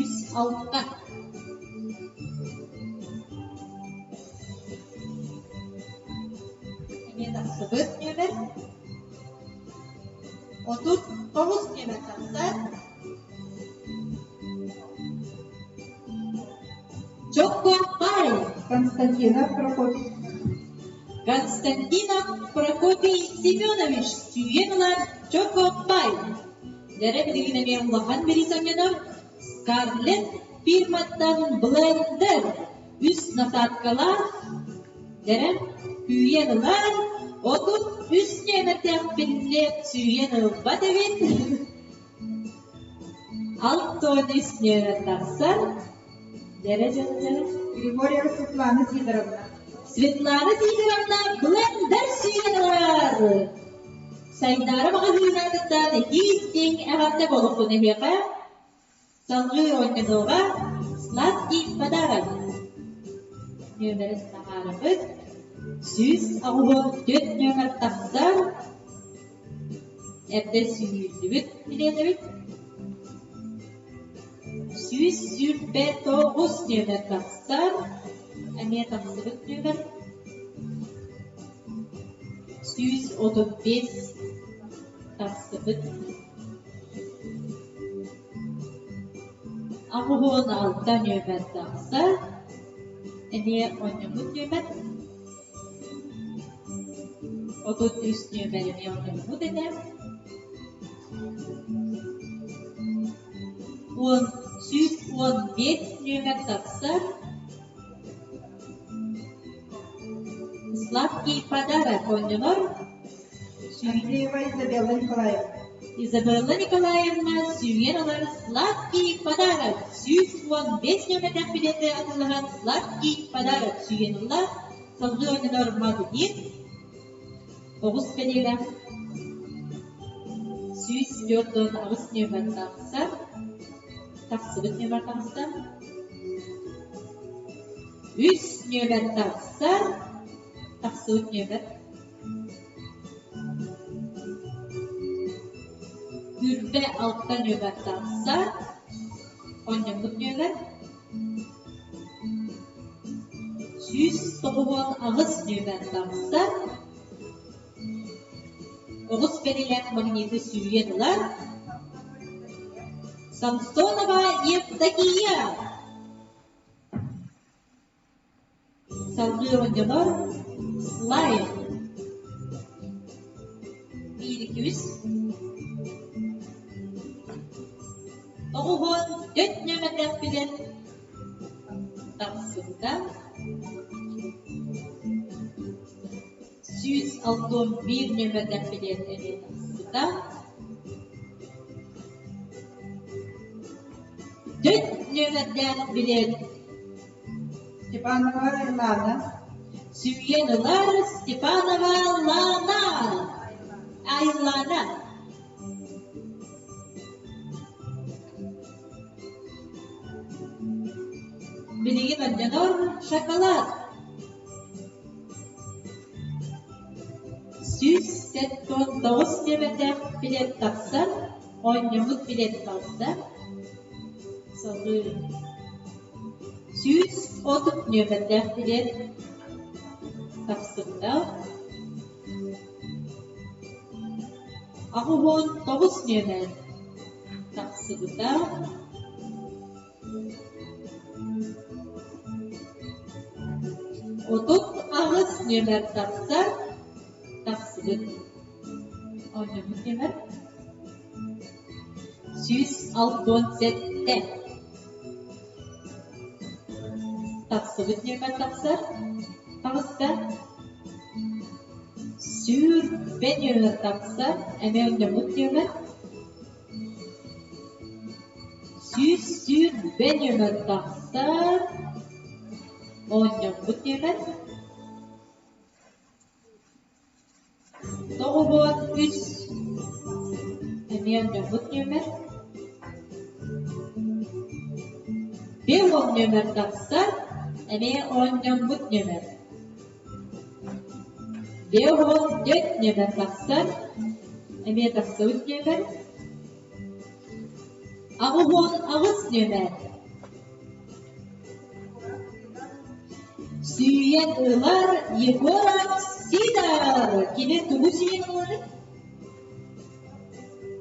Эмиэ тахсыбыт нүөмэр. 39 нүөмэр тахсар. Чоккуоппай! Константинов Прокопий. Константинов Прокопий Семенович сүүйэн ылар Чокопай! Дэрэ билигин эмиэ улахан бириис оонньонор Скарлетт фирматтан блендер үс насадкалаах дэрэ сүүйэн ылар 33 нүөмэрдээх биллиэт сүүйэн ылбат эбит. 63 нүөмэр тахсар. Дэрэ дьон Григорьева Светлана Сидоровна. Светлана Сидоровна блендер сүүйэн ылар. Сайдаара маҕаһыынаатыттан итии-истиҥ эҕэрдэ буолуохтун эһиэхэ. Салгыы оонньонуоҕа «Сладкий подарок» нүөмэрин таһаарабыт. 184 нүөмэр тахсар. Эрдэ сүүйүллүбүт билиэтэбит. 129 нүөмэр тахсар. Эмиэ тахсыбыт нүөмэр. 135 тахсыбыт. 86 нүөмэр тахсар. Эмиэ оонньоммут нүөмэр. 33 нүөмэр эмиэ оонньоммут этэ. 115 нүөмэр тахсар. Сладкий подарок оонньонор. Андреева Изабелла Николаевна. Изабелла Николаевна сүүйэн ылар «Сладкий подарок» 115 нүөмэрдээх билиэти атыылаһан «Сладкий подарок» сүүйэн ылла. Салгыы оонньонор Магнит оҕус бэлиэлээх 148 нүөмэр тахсар. Тахсыбыт нүөмэр таҕыста. Үс нүөмэр тахсар. Тахсыбыт нүөмэр. Үрбэ алта нүөмэр тахсар. Оонньоммут нүөмэр. 198 нүөмэр тахсар. Оҕус бэлиэлээх магниты сүүйэн ылар. Самсонова Евдокия. Салгыы оонньонор слайд. Биир үс 94 нүөмэрдээхпинэн тахсыбыта. 161 нүөмэрдээхпинэн эмиэ тахсыбыта. Төрт нүөмэрдээх билиэт Степанова Лана. Сүүйэн ылар Степанова Лана. Айлана. Билигин оонньонор шоколад. 179 нүөмэрдээх билиэт тахсан, оонньоммут билиэт таҕыста. Салгыы 130 нүөмэрдээх билиэт тахсыбыта. 89 нүөмэр тахсыбыта. 38 нүөмэр тахсар, тахсыбыт. Оонньоммут нүөмэр 167. Тахсыбыт нүөмэр тахсар, таҕыста. 20 нүөмэр тахсар, эмиэ оонньоммут нүөмэр. 120 нүөмэр тахсар, оонньоммут нүөмэр. 93 эмиэ оонньоммут нүөмэр. 5 нүөмэр тахсар, эмиэ оонньоммут нүөмэр. 54 нүөмэр тахсар, эмиэ тахсыбыт нүөмэр. 88 нүөмэр. Сүүйэн ылар Егоров Сидор. Кини тугу сүүйэн ылары?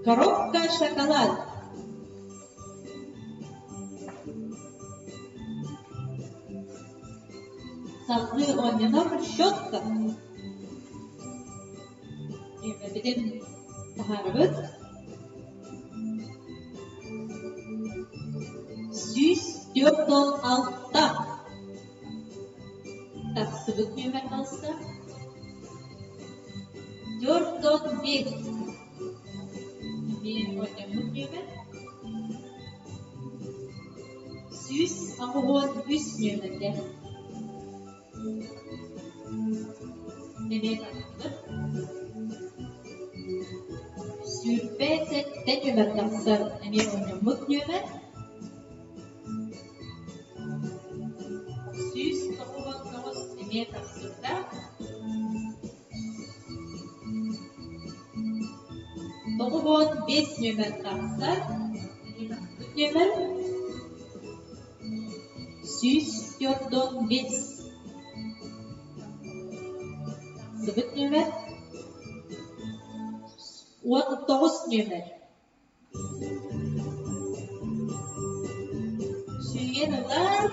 Коробка шоколад. Салгыы оонньонор щетка. Эбэтин таһаарабыт. 146 тахсыбыт нүөмэр таҕыста. 45 эмиэ оонньоммут нүөмэр. 183 нүөмэрдээх. Эмиэ тахсыбыт. 27 нүөмэр тахсар эмиэ оонньоммут нүөмэр. 199 эмиэ тахсыбыта. 95 нүөмэр тахсар. Эмиэ тахсыбыт нүөмэр. 145 Тахсыбыт нүөмэр. 19 нүөмэр. Сүүйэн ылар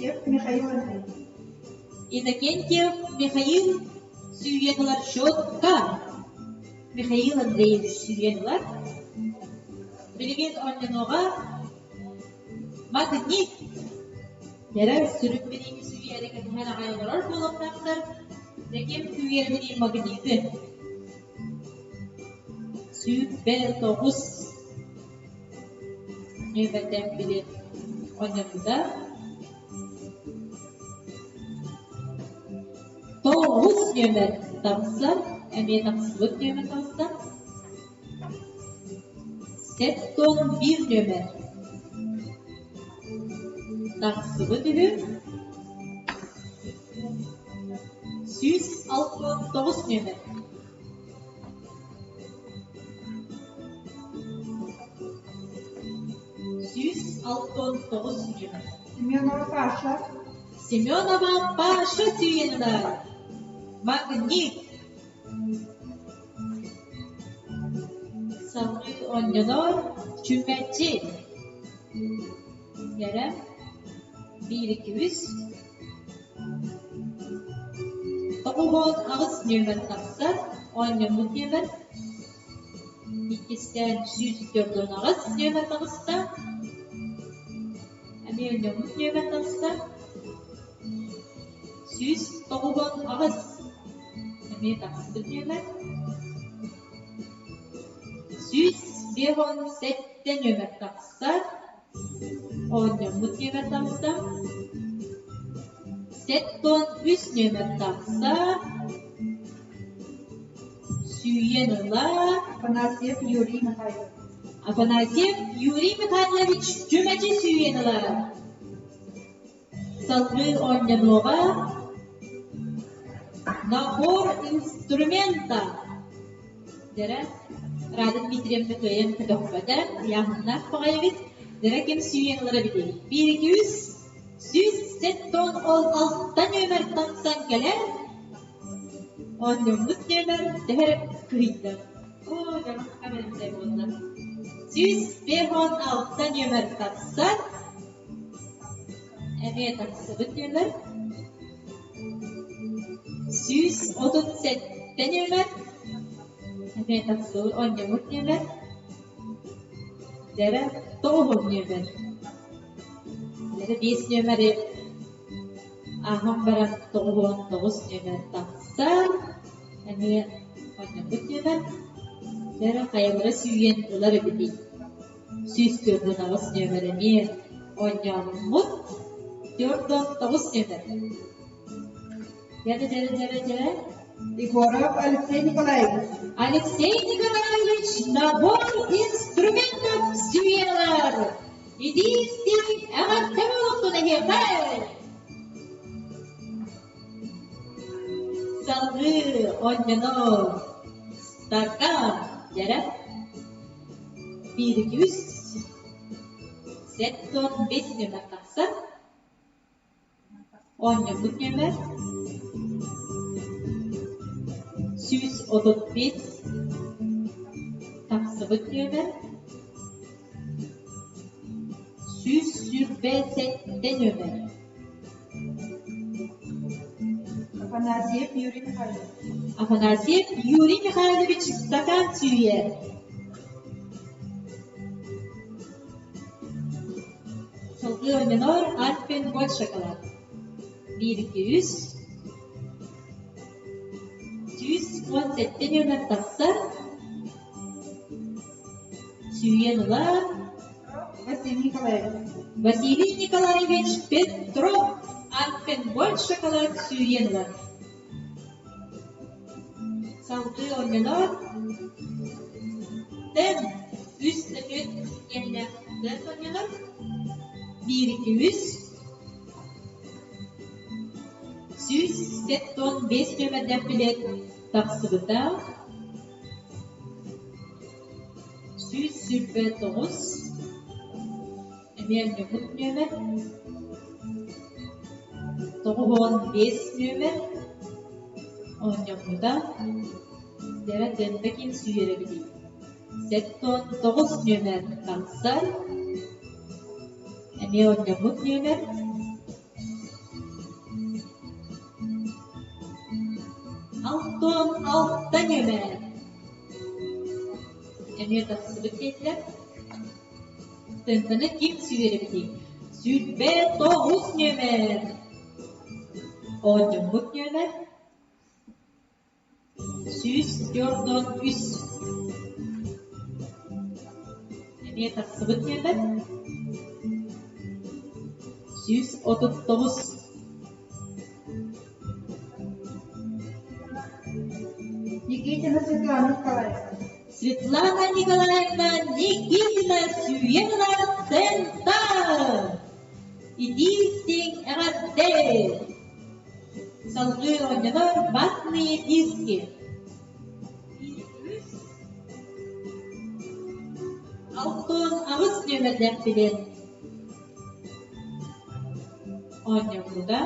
Иннокентьев Михаил Андреевич. Иннокентьев Михаил сүүйэн ылар счетка. Михаил Андреевич сүүйэн ылар. Билигин оонньонуоҕа Магнит Кэрэ сүрүн билиини сүүйээри кэтэһэн аҕай олорор буолуохтаахтар. Дьэким сүүйэрбинии магниты. 29 нүөмэрдээх билиэт оонньоммута. 9 нүөмэр тахсар, эмиэ тахсыбыт нүөмэр таҕыста. 71 нүөмэр тахсыбыт үһү. 169 нүөмэр. 169 нүөмэр. Семенова Паша. Семенова Паша сүүйэн ылар. Магнит. Салгыы оонньонор чүмэчи. Кэрэ. Биир икки үс. 98 нүөмэр тахсар, оонньоммут нүөмэр. Иккистээн 148 нүөмэр таҕыста. Эмиэ оонньоммут нүөмэр таҕыста. 198 эмиэ тахсыбыт нүөмэр. 157 нүөмэр тахсар. Оонньоммут нүөмэр таҕыста. 73 нүөмэр тахса. Сүүйэн ыла. Афанасьев Юрий Михайлович. Афанасьев Юрий Михайлович чүмэчи сүүйэн ылар. Салгыы оонньонуоҕа Набор инструмента Дэрэ Рада Дмитриевна кыайан көтөхпөтө, ыйааһыннаах баҕайы эбит. Дэрэ ким сүүйэн ылара эбитий? Биир икки үс, 176 нүөмэр тахсан кэлэр. Оонньоммут нүөмэр төһө эрэ кыһыйда. Оо, дьамахха бэлэмтэй буолла. 156 нүөмэр тахсан, эмиэ тахсыбыт нүөмэр. 137 нүөмэр, эмиэ тахсыбыт оонньоммут нүөмэр. Дэрэ тоҕуһун нүөмэр. Дэрэ биэс нүөмэри ааһан баран 99 нүөмэр тахсар. Эмиэ оонньоммут нүөмэр. Дэрэ хайалара сүүйэн ылар эбитий? 148 нүөмэр эмиэ оонньооммут. 49 нүөмэр. Дьэрэ, дьэрэ, дьэрэ, дьэрэ. Егоров Алексей Николаевич. Алексей Николаевич набор инструментов сүүйэлэр. Итии-истиҥ эҕэрдэ буолуохтун эһиэхэ! Салгыы оонньонор стакан дьэрэ. Биир үс 75 нүөмэр тахсар. Оонньоммут нүөмэр 135, тахсыбыт нүөмэр 127 нүөмэр. Афанасьев Юрий Михайлович. Афанасьев Юрий Михайлович стакан сүүйэр. Салгыы оонньонор Альпен Гольд шоколад. Биир икки үс. 117 нүөмэр тахсар. Сүүйэн ылар. Василий Николаевич. Василий Николаевич Петров Альпен Гольд шоколад сүүйэн ылар. Салгыы оонньонор Тэн үс нөҥүө кэннэ тэн оонньонор биир икки үс 175 нүөмэрдээх билиэт тахсыбыта 129 эмиэ оонньоммут нүөмэр 95 нүөмэр оонньоммута Дэрэ Тэнтэкин сүүйэрэ эбитий 79 нүөмэр тахсар эмиэ оонньоммут нүөмэр 66 нүөмэр эмиэ тахсыбыт диэтилэр Тынтаны ким сүүйэр эбитий? 29 нүөмэр Оонньоммут нүөмэр 143 Эмиэ тахсыбыт нүөмэр 139 Никитина Светлана Николаевна. Светлана Николаевна Никитина сүүйэн ылар Тента! Итии-истиҥ эҕэрдэ! Салгыы оонньонор ватные диски. 68 нүөмэрдээх билиэт оонньоммута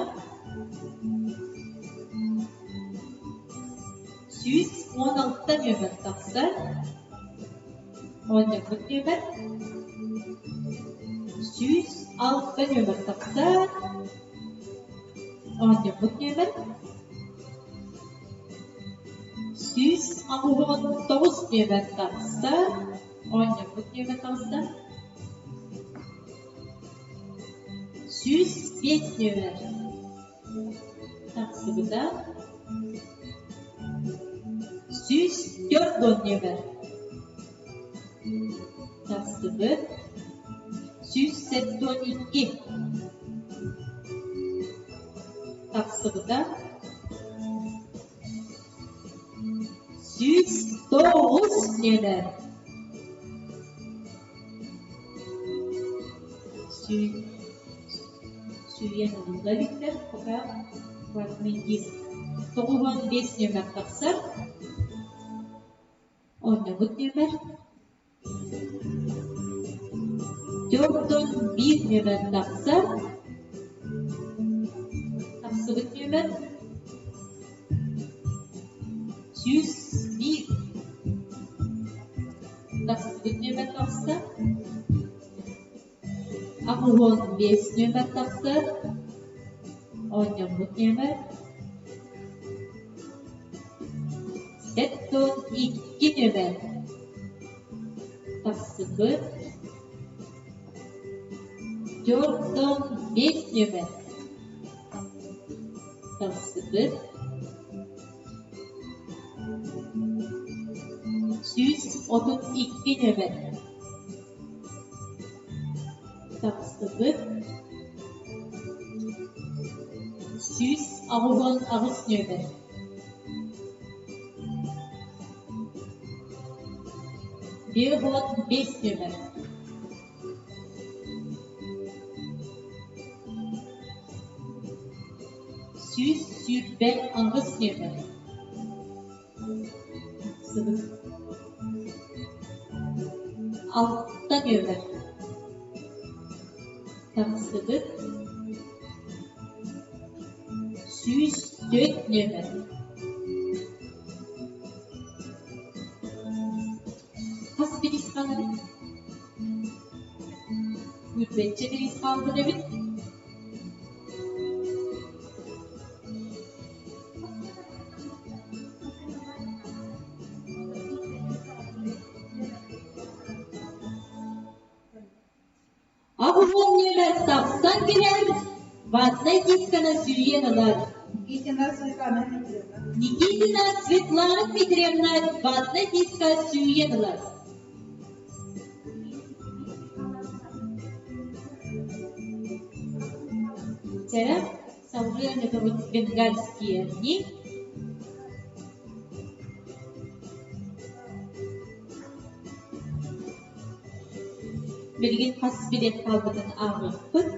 116 нүөмэр тахсар. Оонньоммут нүөмэр. 106 нүөмэр тахсар. Оонньоммут нүөмэр 189 нүөмэр тахсар. Оонньоммут нүөмэр таҕыста. 105 нүөмэр тахсыбыта. 140 нүөмэр тахсыбыт. 172 тахсыбыта. 109 нүөмэр Сүүйэн ылылла иликтэр, пока ватный диск 95 нүөмэр тахсар. Оонньоммут нүөмэр 41 нүөмэр тахсар. Тахсыбыт нүөмэр 101 тахсыбыт нүөмэр тахса. 85 нүөмэр тахсар. Оонньоммут нүөмэр 72 нүөмэр тахсыбыт. 45 нүөмэр тахсыбыт. 132 нүөмэр Тахсыбыт 188 нүөмэр 55 нүөмэр 128 нүөмэр Тахсыбыт 6 нүөмэр Тахсыбыт 104 нүөмэр Хас бириис хаалар Үрбэччэ бириис хаалбыт эбит. Аҕыс нүөмэр тахсан кэлэн, ватнай дисканы сүүйэн ылар. Никитина Светлана Дмитриевна. Никитина Светлана Дмитриевна ватнай диска сүүйэн ылар. Чэрэ, салгыы ыҥырабыт бенгальские огни. Билигин хас билиэт хаалбытын ааҕыахпыт.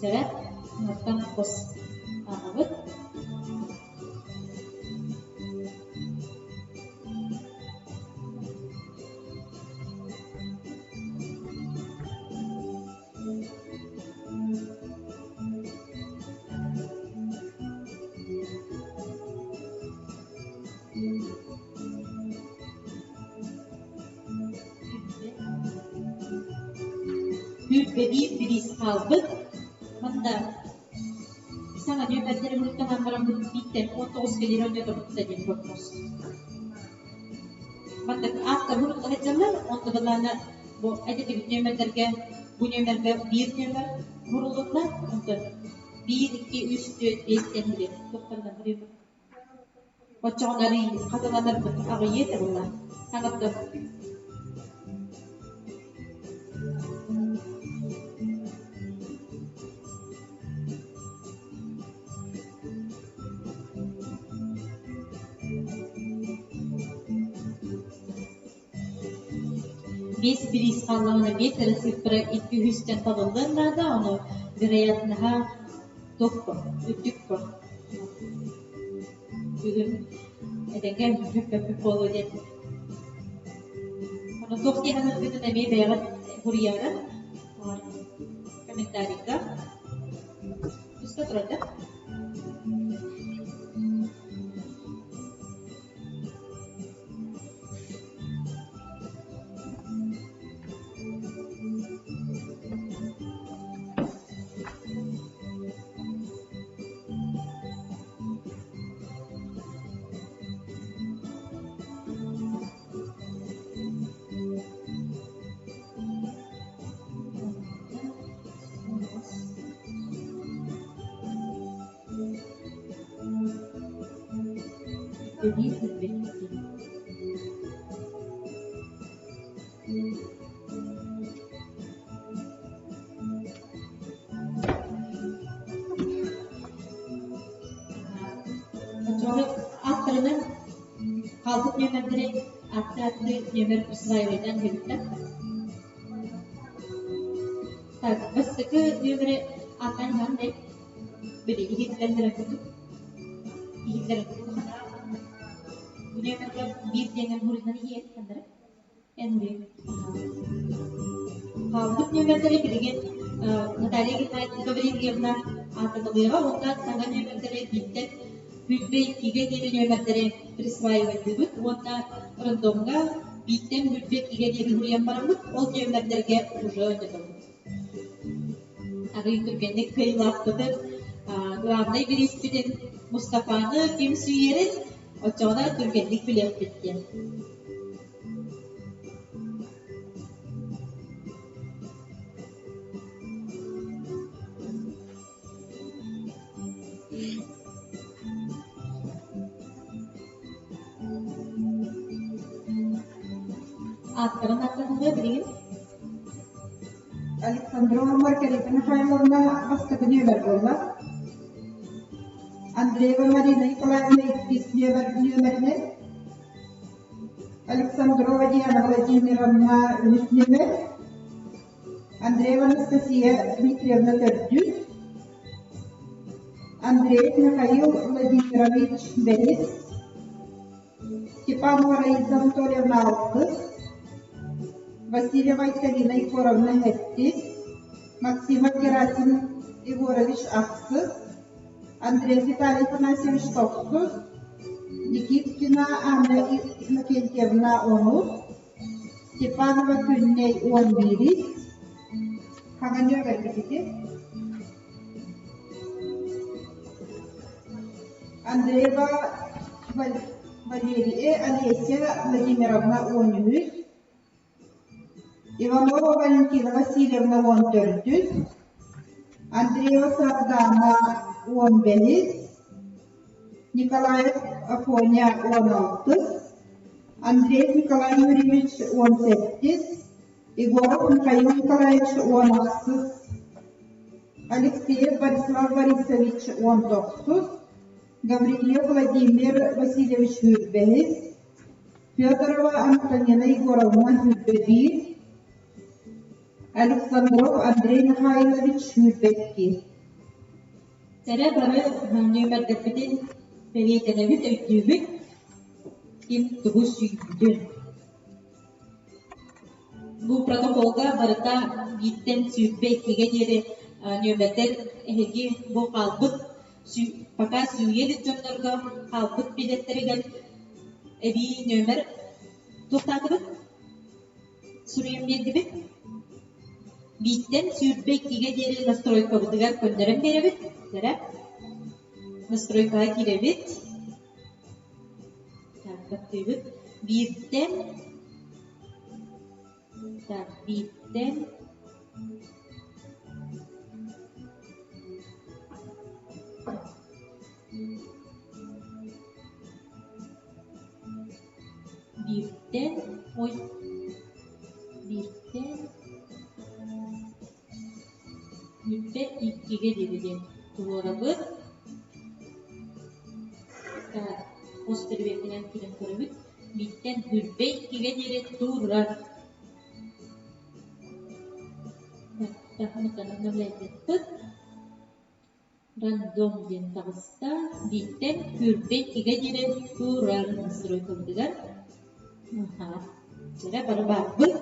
Сэрэ, мантан хос ааҕабыт. Күүрбэлиир бириис хаалбыт. Манна саҥа нүөмэрдэри уруттанан бараммыт бииртэн 19 кэлири ойнотобут диэн вопрос. Маннык ааттар урут сылдьаллар, онно былаана бу этитибит нүөмэрдэргэ бу нүөмэргэ биир нүөмэр уурулунна, онтон биир, икки, үс, түөрт, биэс диэн билиэт туохтарынан арыйбыт. Оччоҕуна арый хатыланарбыт аҕыйыа этэ буолла. Саҥардым. Биэс бириис хааллаҕына биэс эрэ цифра икки үһүстэн талыллыан наада, ону вероятноһа Туох по, үрдүк по. Бүгүн этэҥҥэ бүппэппит буолуо диэн. Ону туох дии саныыргытын эмиэ бэйэҕит суруйаарыҥ комментарийга. Туста турар да? Биир билбэт Оччоҕо ааттарынан хаалбыт нүөмэрдэри ааттаатты нүөмэр присваивайдаан иһэбит да? Так, бастакы нүөмэри ааттаан иһэҕин дэй? Били иһиллэллэрин курдук. Иһиллэрин курдук Бу нүөмэргэ биир диэҥҥэ муруйунан иһиэ ханнары? Эн муруй. Хаалбыт нүөмэрдэри билигин Наталья Гаврильевна ааттаталыаҕа уонна саҥа нүөмэрдэри бииртэн сүүрбэ иккигэ диэри нүөмэрдэри присваивайдыыбыт уонна рандомҥа бииртэн сүүрбэ иккигэ диэри суруйан бараммыт, ол нүөмэрдэргэ уже ойнотобут. Арыый түргэнник кыайыылаахпытын, главнай бирииспитин Мустафаны ким сүүйэрин оччоҕуна түргэнник билиэхпит диэн. Ааттарын ааттаталлар билигин? Александрова Маргарита Михайловна бастакы нүөмэр буолла. Андреева Марина Николаевна иккис нүөмэринэн, Александрова Диана Владимировна үһүс нүөмэр, Андреева Анастасия Дмитриевна төрдүс, Андреев Михаил Владимирович бэһис, Степанова Раиса Анатольевна алтыс, Васильева Айталина Егоровна сэттис, Максимов Герасим Егорович ахсыс, Андрей Виталий Афанасьевич тохсус, Никитина Анна Иннокентьевна онус, Степанова Күннэй 11-ис, Хаҥаньыа бэрбитити. Андреева Валерия Олеся Владимировна 13, Иванова Валентина Васильевна 14, Андреева Сардана 15, Николаев Афоня 16, Андреев Николай Юрьевич 17, Егоров Михаил Николаевич 16, Алексеев Борислав Борисович 19, Гаврильев Владимир Васильевич сүүрбэһис, Федорова Антонина Егоровна сүүрбэ биир, Александров Андрей Михайлович сүүрбэ икки. Эрэ бары нүөмэрдэрбитин бэлиэтэнэбит, өйдүүбүт, ким тугу сүүйбүтүн. Бу протоколга барыта бииртэн 22-гэ диэри нүөмэрдэр эһиги бу хаалбыт пока сүүйэ илик дьоннорго хаалбыт билеттэригэр эбии нүөмэр туохтаатыбыт? Суруйан биэрдибит. Бииртэн 22-гэ диэри настройкабытыгар көннөрөн биэрэбит. Эрэ. Настройкаҕа киирэбит. Так, баттыыбыт. Бииртэн так, бииртэн бииртэн ой бииртэн бүппэт иккигэ диэри диэн туруорабыт. Так, хос төрүөтүнэн киирэн көрөбүт. Бииртэн сүүрбэ иккигэ диэри туурар. Так, обновляйдыахпыт. Рандом диэн таҕыста, бииртэн күүрбэт игэ диэри турар настройкабытыгар. Аха, дьэрэ бары баарбыт.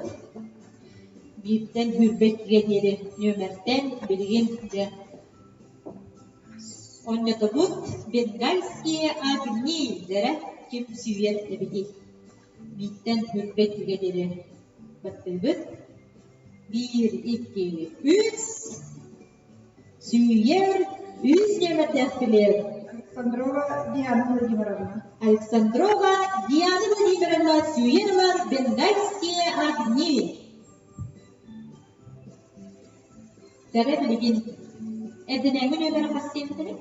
Бииртэн күүрбэт игэ диэри нүөмэртэн билигин дьэ Онньотобут бенгальские огни дэрэ ким сүүйэр эбитий? Бииртэн күүрбэт игэ диэри баттыыбыт. Биир, икки, үс. Сүүйэр үс нүөмэрдээх билиэт. Александрова Диана Владимировна. Александрова Диана Владимировна сүүйэн ылар бенгальские огни. Дэрэ билигин эрдэнээҥҥи нүөмэрэ хас диэбитиний?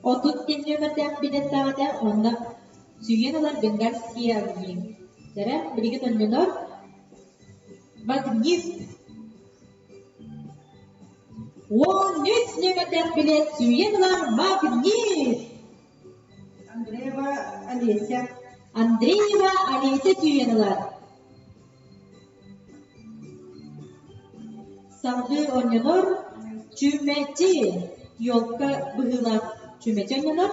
30 диэн нүөмэрдээх билиэттээҕэ этэ, онно сүүйэн ылар бенгальские огни. Дэрэ билигин онньонор Магнит 13 нүөмэрдээх билиэт сүүйэн ылар Магнит! Андреева Олеся. Андреева Олеся сүүйэн ылар. Салгыы оонньонор Чүмэчи елка быһыылаах чүмэчи оонньонор.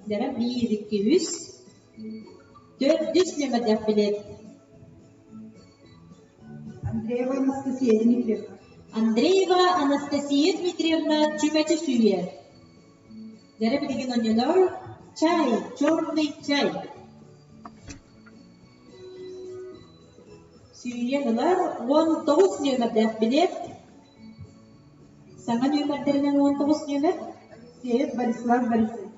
Дара биир, икки, үс. Төрдүс нүөмэрдээх билиэт Андреева Анастасия Дмитриевна. Андреева Анастасия Дмитриевна чүмэчи сүүйэр. Дьэрэ билигин онньонор чай, черный чай. Сүүйэн ылар 19 нүөмэрдээх билиэт. Саҥа нүөмэрдэринэн 19 нүөмэр. Алексеев Борислав Борисович.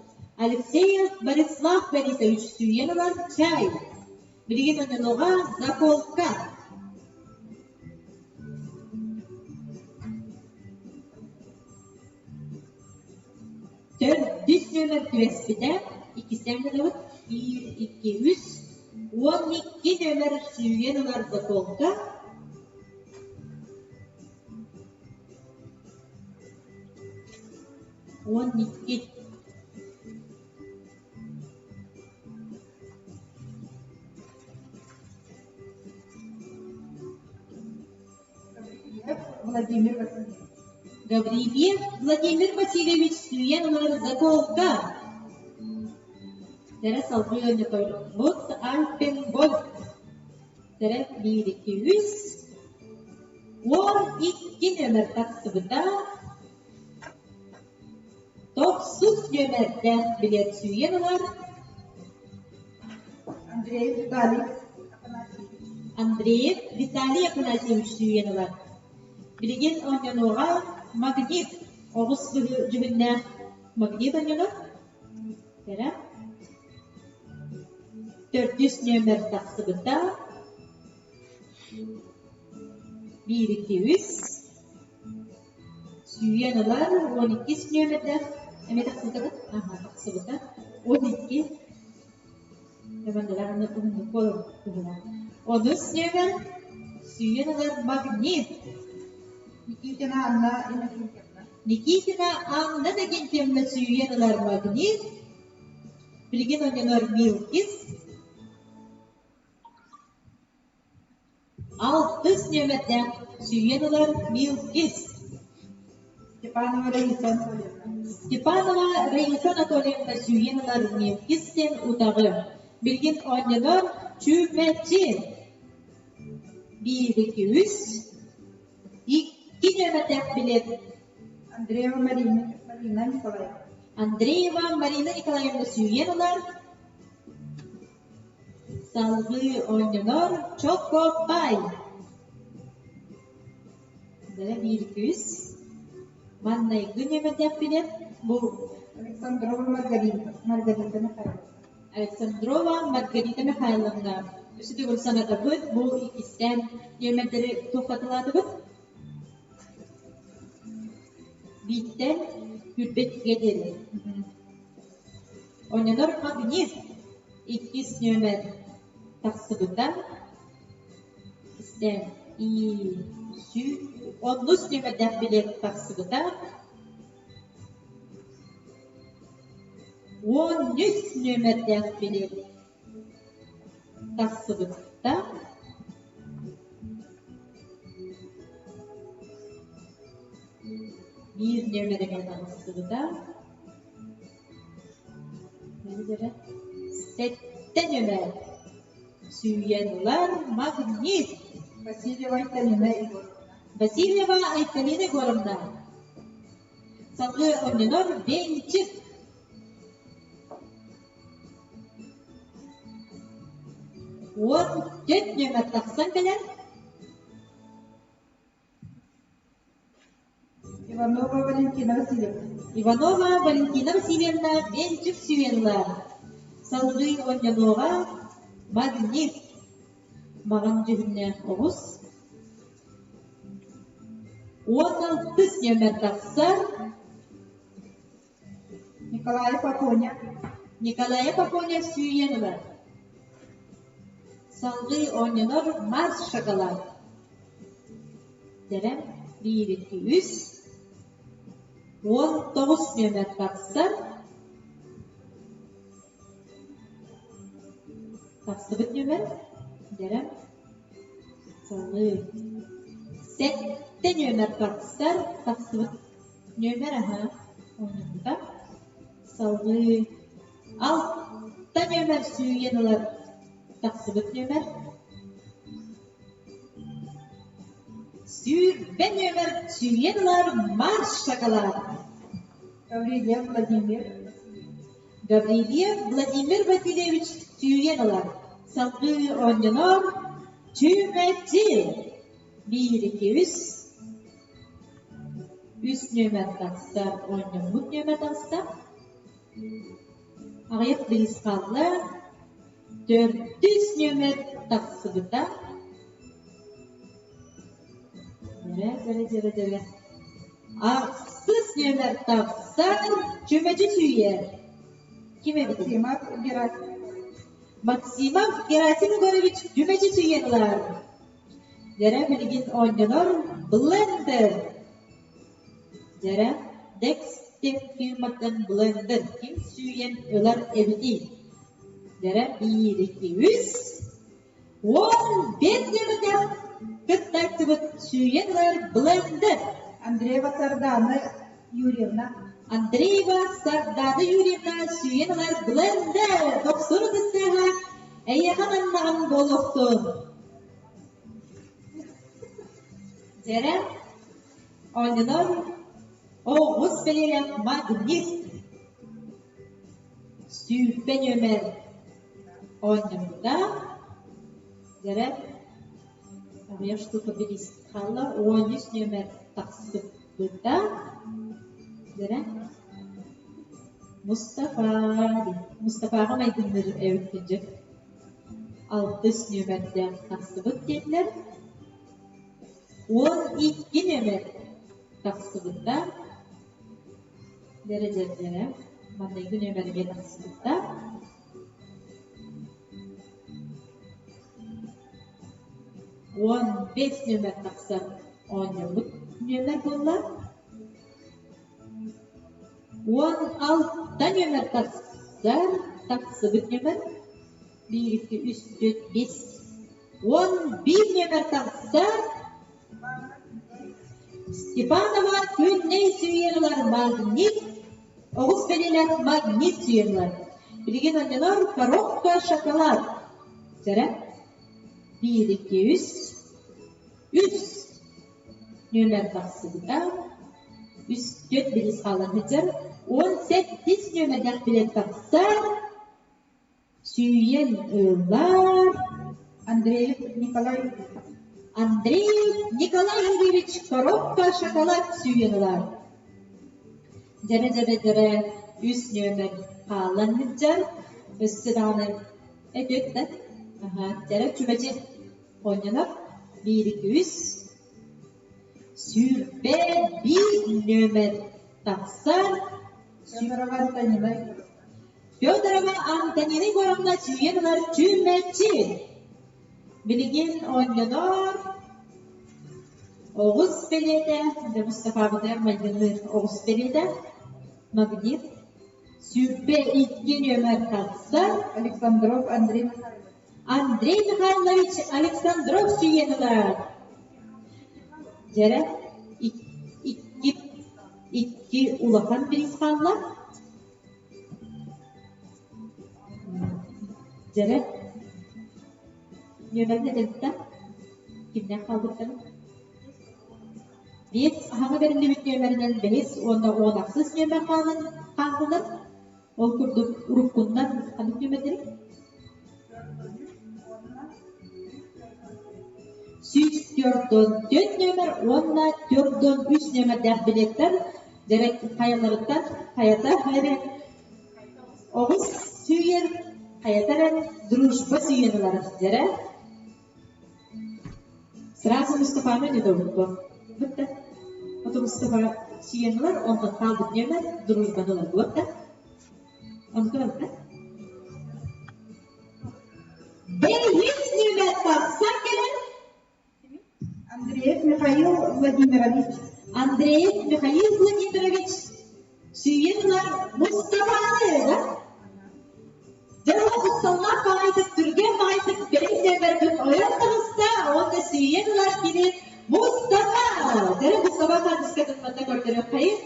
Алексеев Борислав Борисович сүүйэн ылар чай. Билигин онньонуоҕа заколка. Төрдүс нүөмэр түбэспитэ, иккистээн гынабыт, биир, икки, үс, 12 нүөмэр сүүйэн ылар заколка. 12. Владимир Васильевич. Гаврильев Владимир Васильевич сүүйэн ылар заколка. Тэрэ салгыы ойнотойбут Альпенгольд. Тэрэ биир икки үс. 12 нөмер тахсыбыта. Тохсус нүөмэрдээх билиэт сүүйэн ылар Андреев Виталий Афанасьевич. Андреев Виталий Афанасьевич сүүйэн ылар. Билигин оонньонуоҕа магнит оҕус дьүһүннээх магнит оонньонор. Кэрэ. Төрдүс нүөмэр тахсыбыта. Биир икки үс. Сүүйэн ылар 12 нүөмэрдээх эмиэ тахсыбыта Аха, тахсыбыта. 12 Онус нүөмэр сүүйэн ылар магнит. Никитина Анна Иннокентьевна. Никитина Анна Иннокентьевна сүүйэн ылар магнит. Билигин оонньонор Милкис. Алтыс нүөмэрдээх сүүйэн ылар Милкис. Степанова Раиса Анатольевна. Степанова Раиса Анатольевна сүүйэн ылар Милкис диэн утаҕы. Билигин оонньонор Чүмэчи. Биир, икки, үс. Икки нүөмэрдээх билиэт. Андреева Марина, Марина Николаевна. Андреева Марина Николаевна сүүйэн ылар Салгыы оонньонор Чокопай. Бэрэ биир күүс. Маннайгы нүөмэрдээхпинэ бу Александрова Маргарита, Маргарита Михайловна. Александрова Маргарита Михайловна. Үс төгүл санатабыт, бу иккистээн нүөмэрдэри туохтатылаатыбыт? Бииртэн күүрбэт диэри. Онньонор магнит иккис нүөмэр тахсыбыта истэн ии оннус нүөмэрдээх билиэт тахсыбыта 13 нүөмэрдээх билиэт тахсыбыта Биир нүөмэригэр таҕыстыбыта. Сэттэ нүөмэр. Сүүйэн ылар магнит. Васильева Айталина Егоровна. Васильева Айталина Егоровна. Салгыы оонньонор венчик. 14 нүөмэр тахсан кэлэр. Иванова Валентина Васильевна. Иванова Валентина Васильевна венчик сүүйэн ылар. Салгыы оонньонуоҕа магнит. Маҕан дьүһүннээх оҕус. 16 нүөмэр тахсар. Николаев Афоня. Николаев Афоня сүүйэн ылар. Салгыы оонньонор Марс шоколад. Дэрэн биир икки үс 19 нүөмэр тахсар. Тахсыбыт нүөмэр дэрэн салгыы сэттэ нүөмэр тахсар. Тахсыбыт нүөмэр аһа оонньоммута. Салгыы алта нүөмэр сүүйэн ылар тахсыбыт нүөмэр. 20 нүөмэр сүүйэн ылар Марс шоколад. Гаврильев Владимир. Гаврильев Владимир Васильевич сүүйэн ылар. Салгыы оонньонор Чүмэчи. Биир икки үс Үс нүөмэр тахсар, оонньоммут нүөмэр таҕыста. Аҕыйах бириис хаалла. Төрдүс нүөмэр тахсыбыта. Дьэрэ, дьэрэ, дьэрэ, дьэрэ. Ахсыс нүөмэр тахсар, чүмэчи сүүйэр. Ким эбитий? Максимов Герасим. Максимов Герасим Егорович чүмэчи сүүйэн ылар. Дьэрэ билигин оонньонор блендер. Дьэрэ Dexter фирматтан блендер ким сүүйэн ылар эбитий? Дьэрэ биир икки үс 15 нүөмэрдээх кыттааччыбыт сүүйэн ылар блендер. Андреева Сардана Юрьевна. Андреева Сардана Юрьевна сүүйэн ылар блендер. Тохсун ытыстыаҕа эйиэхэ маннаҕын буолуохтун. Дьэрэ, оонньонор оҕус бэлиэлээх магнит 20 нүөмэр оонньоммута. Дьэрэ, аҕыйах штука бириис хаалла, 13 нүөмэр тахсыбыта. Дьэрэ, Мустафа диэн. Мустафаҕа майгынныыр эбит кырдьык. Алтыс нүөмэрдээх тахсыбыт диэтилэр. 12 нүөмэр тахсыбыта. Дэрэ-дьэрдэрэ маҥнайгы нүөмэргэ тахсыбыта. 15 нүөмэр тахсар оонньоммут нүөмэр буолла. 16 нүөмэр тахсар тахсыбыт нүөмэр биир икки үс түөрт биэс 11 нүөмэр тахсар Степанова Күннэй сүүйэн ылар магнит оҕус бэлиэлээх магнит сүүйэн ылар. Билигин оонньонор коробка шоколад. Сэрэ биир икки үс үс нүөмэр тахсыбыта. Үс түөрт бириис хаалан сылдьар. 18 нүөмэрдээх билет тахсар. Сүүйэн ылар. Андреев Николай Андреев Николай Юрьевич коробка шоколад сүүйэн ылар. Дьэрэ-дьэрэ-дьэрэ үс нүөмэр хаалан сылдьар. Өссө даҕаны этүөт да. Аха, дьэрэ чүмэчи оонньонор. Биир икки үс 21 нүөмэр тахсар. Федорова Антонина Федорова Антонина Егоровна сүүйэн ылар чүмэчи. Билигин оонньонор оҕус бэлиэтэ, дьэ Мустафабытыгар майгынныыр оҕус бэлиэтэ, магнит 22 нүөмэр тахсар. Александров Андрей Михайлович. Андрей Михайлович Александров сүүйэн ылар. Дьэрэ икки. Икки улахан бириис хаалла. Дьэрэ нүөмэрин этэлиттэн кимнээх хаалбыттарын? Биэс аһаҥа бэриллибит нүөмэринэн бэһис уонна уон ахсыс нүөмэр хаалан хааллылар. Ол курдук уруккуннан ханнык нүөмэрдэри? 144 нүөмэр уонна 43 нүөмэрдээх билеттэр дьэрэ хайаларыттан хайата эрэ оҕус сүүйэр хайата эрэ дружба сүүйэн ылар дьэрэ сразу Мустафаны недовольство бытта ото Мустафа сүүйэн ылар онтон хаалбыт нүөмэр дружбаны ылар буотта онтон ылта Бэһис нүөмэр тахсан кэлэн Андреев Михаил Владимирович. Андреев Михаил Владимирович сүүйэн ылар Мустафаны да? Дьэ ол кутталлаах баҕайытык түргэн баҕайытык бэйэм нүөмэрбин ойон таҕыста уонна сүүйэн ылар кини Мустафа! Дьэ Мустафа хаартыскатын манна көрдөрүөххэйин.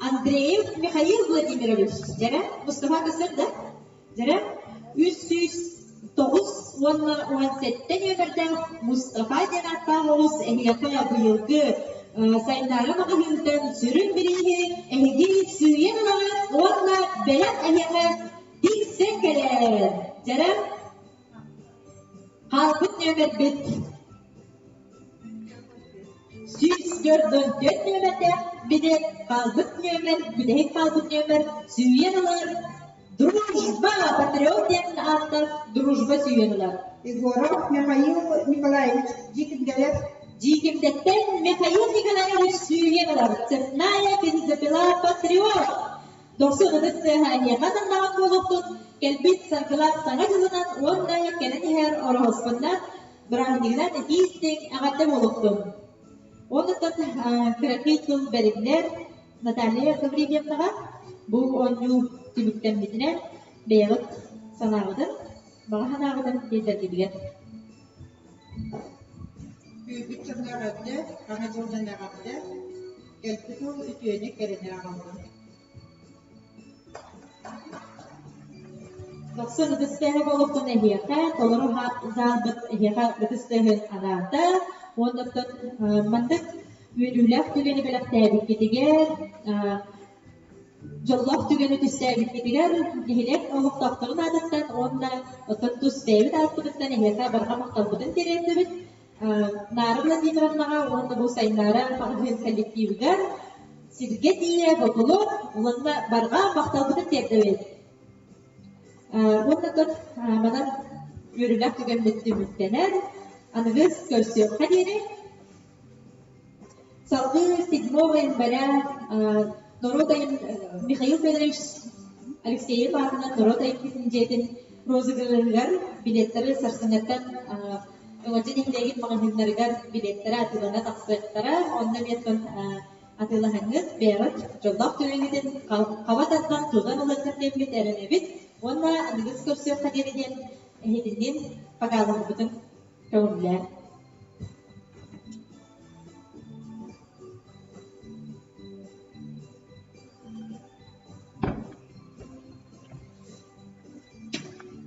Андреев Михаил Владимирович, дьэрэ, Мустафа көстөр да? Дьэрэ, 309 уонна 17 нүөмэрдээх Мустафа диэн ааттаах оҕус эһиэхэ быйылгы Сайнаара маҕаһыынтан сүрүн бирииһи эһиги сүүйэн ылаҕыт уонна бэлэх эһиэхэ тиксэн кэлэр. Дьэрэ, хаалбыт нүөмэрбит 144 нүөмэрдээх билиэт хаалбыт нүөмэр, бүтэһик хаалбыт нүөмэр сүүйэн ылар Дружба патриот диэн ааттаах Дружба сүүйэн ылар. Егоров Михаил Николаевич Дьиикимдэлэр Дьиикимдэттэн Михаил Николаевич сүүйэн ылар. Цепная бензопила патриот. Дохсун ытыс тыаһа эһиэхэ ананнаҕын буолуохтун, кэлбит саргылаах Саҥа дьылынан уонна кэлэн иһэр Ороһуоспаннан бырааһынньыгынан итии-истиҥ эҕэрдэ буолуохтун! Оннуттан кыракый тыл бэриллэр Наталья Гаврильевнаҕа бу оонньуу түмүктэммитинэн бэйэҕит санааҕытын, баҕа санааҕытын тиэрдэргитигэр. Күүпүт дьоҥҥо эҕэрдэ, Саҥа дьылынан эҕэрдэ, кэлбит уол үтүөнү кэрэни аҕаллын. Дохсун ытыс тыаһа буолуохтун эһиэхэ, толору заалбыт эһиэхэ ытыс тыаһын анаата уонна оттон маннык үөрүүлээх түгэни бэлэхтээбиккитигэр, дьоллоох түгэни түстээбиккитигэр нэһилиэк олохтоохторун аатыттан уонна оттон тус бэйэбит ааппытыттан эһиэхэ барҕа махталбытын тириэрдэбит. Наара Владимировнаҕа уонна бу Сайнаара маҕаһыын коллективыгар сиргэ тиийэ ботулук уонна барҕа махталбытын тиэрдэбит. Уонна тут манан үөрүүлээх түгэммит түмүктэнэр. Аныгыс көрсүөххэ диэри. Салгыы 7 января норуот Михаил Федорович Алексеев аатынан норуот айымньытын дьиэтин розыгрыһыгар билеттэри сарсыҥҥаттан Өҥөдьө нэһилиэгин маҕаһыыннарыгар билиэттэрэ атыылана тахсыахтара. Онно эмиэ атыылаһаҥҥыт, бэйэҕит дьоллоох түгэҥҥитин хаба тардан тутан ылыаххыт диэммит эрэнэбит. Уонна аныгыс көрсүөххэ диэри диэн эһигинниин покалаһарбытын көҥүллээн.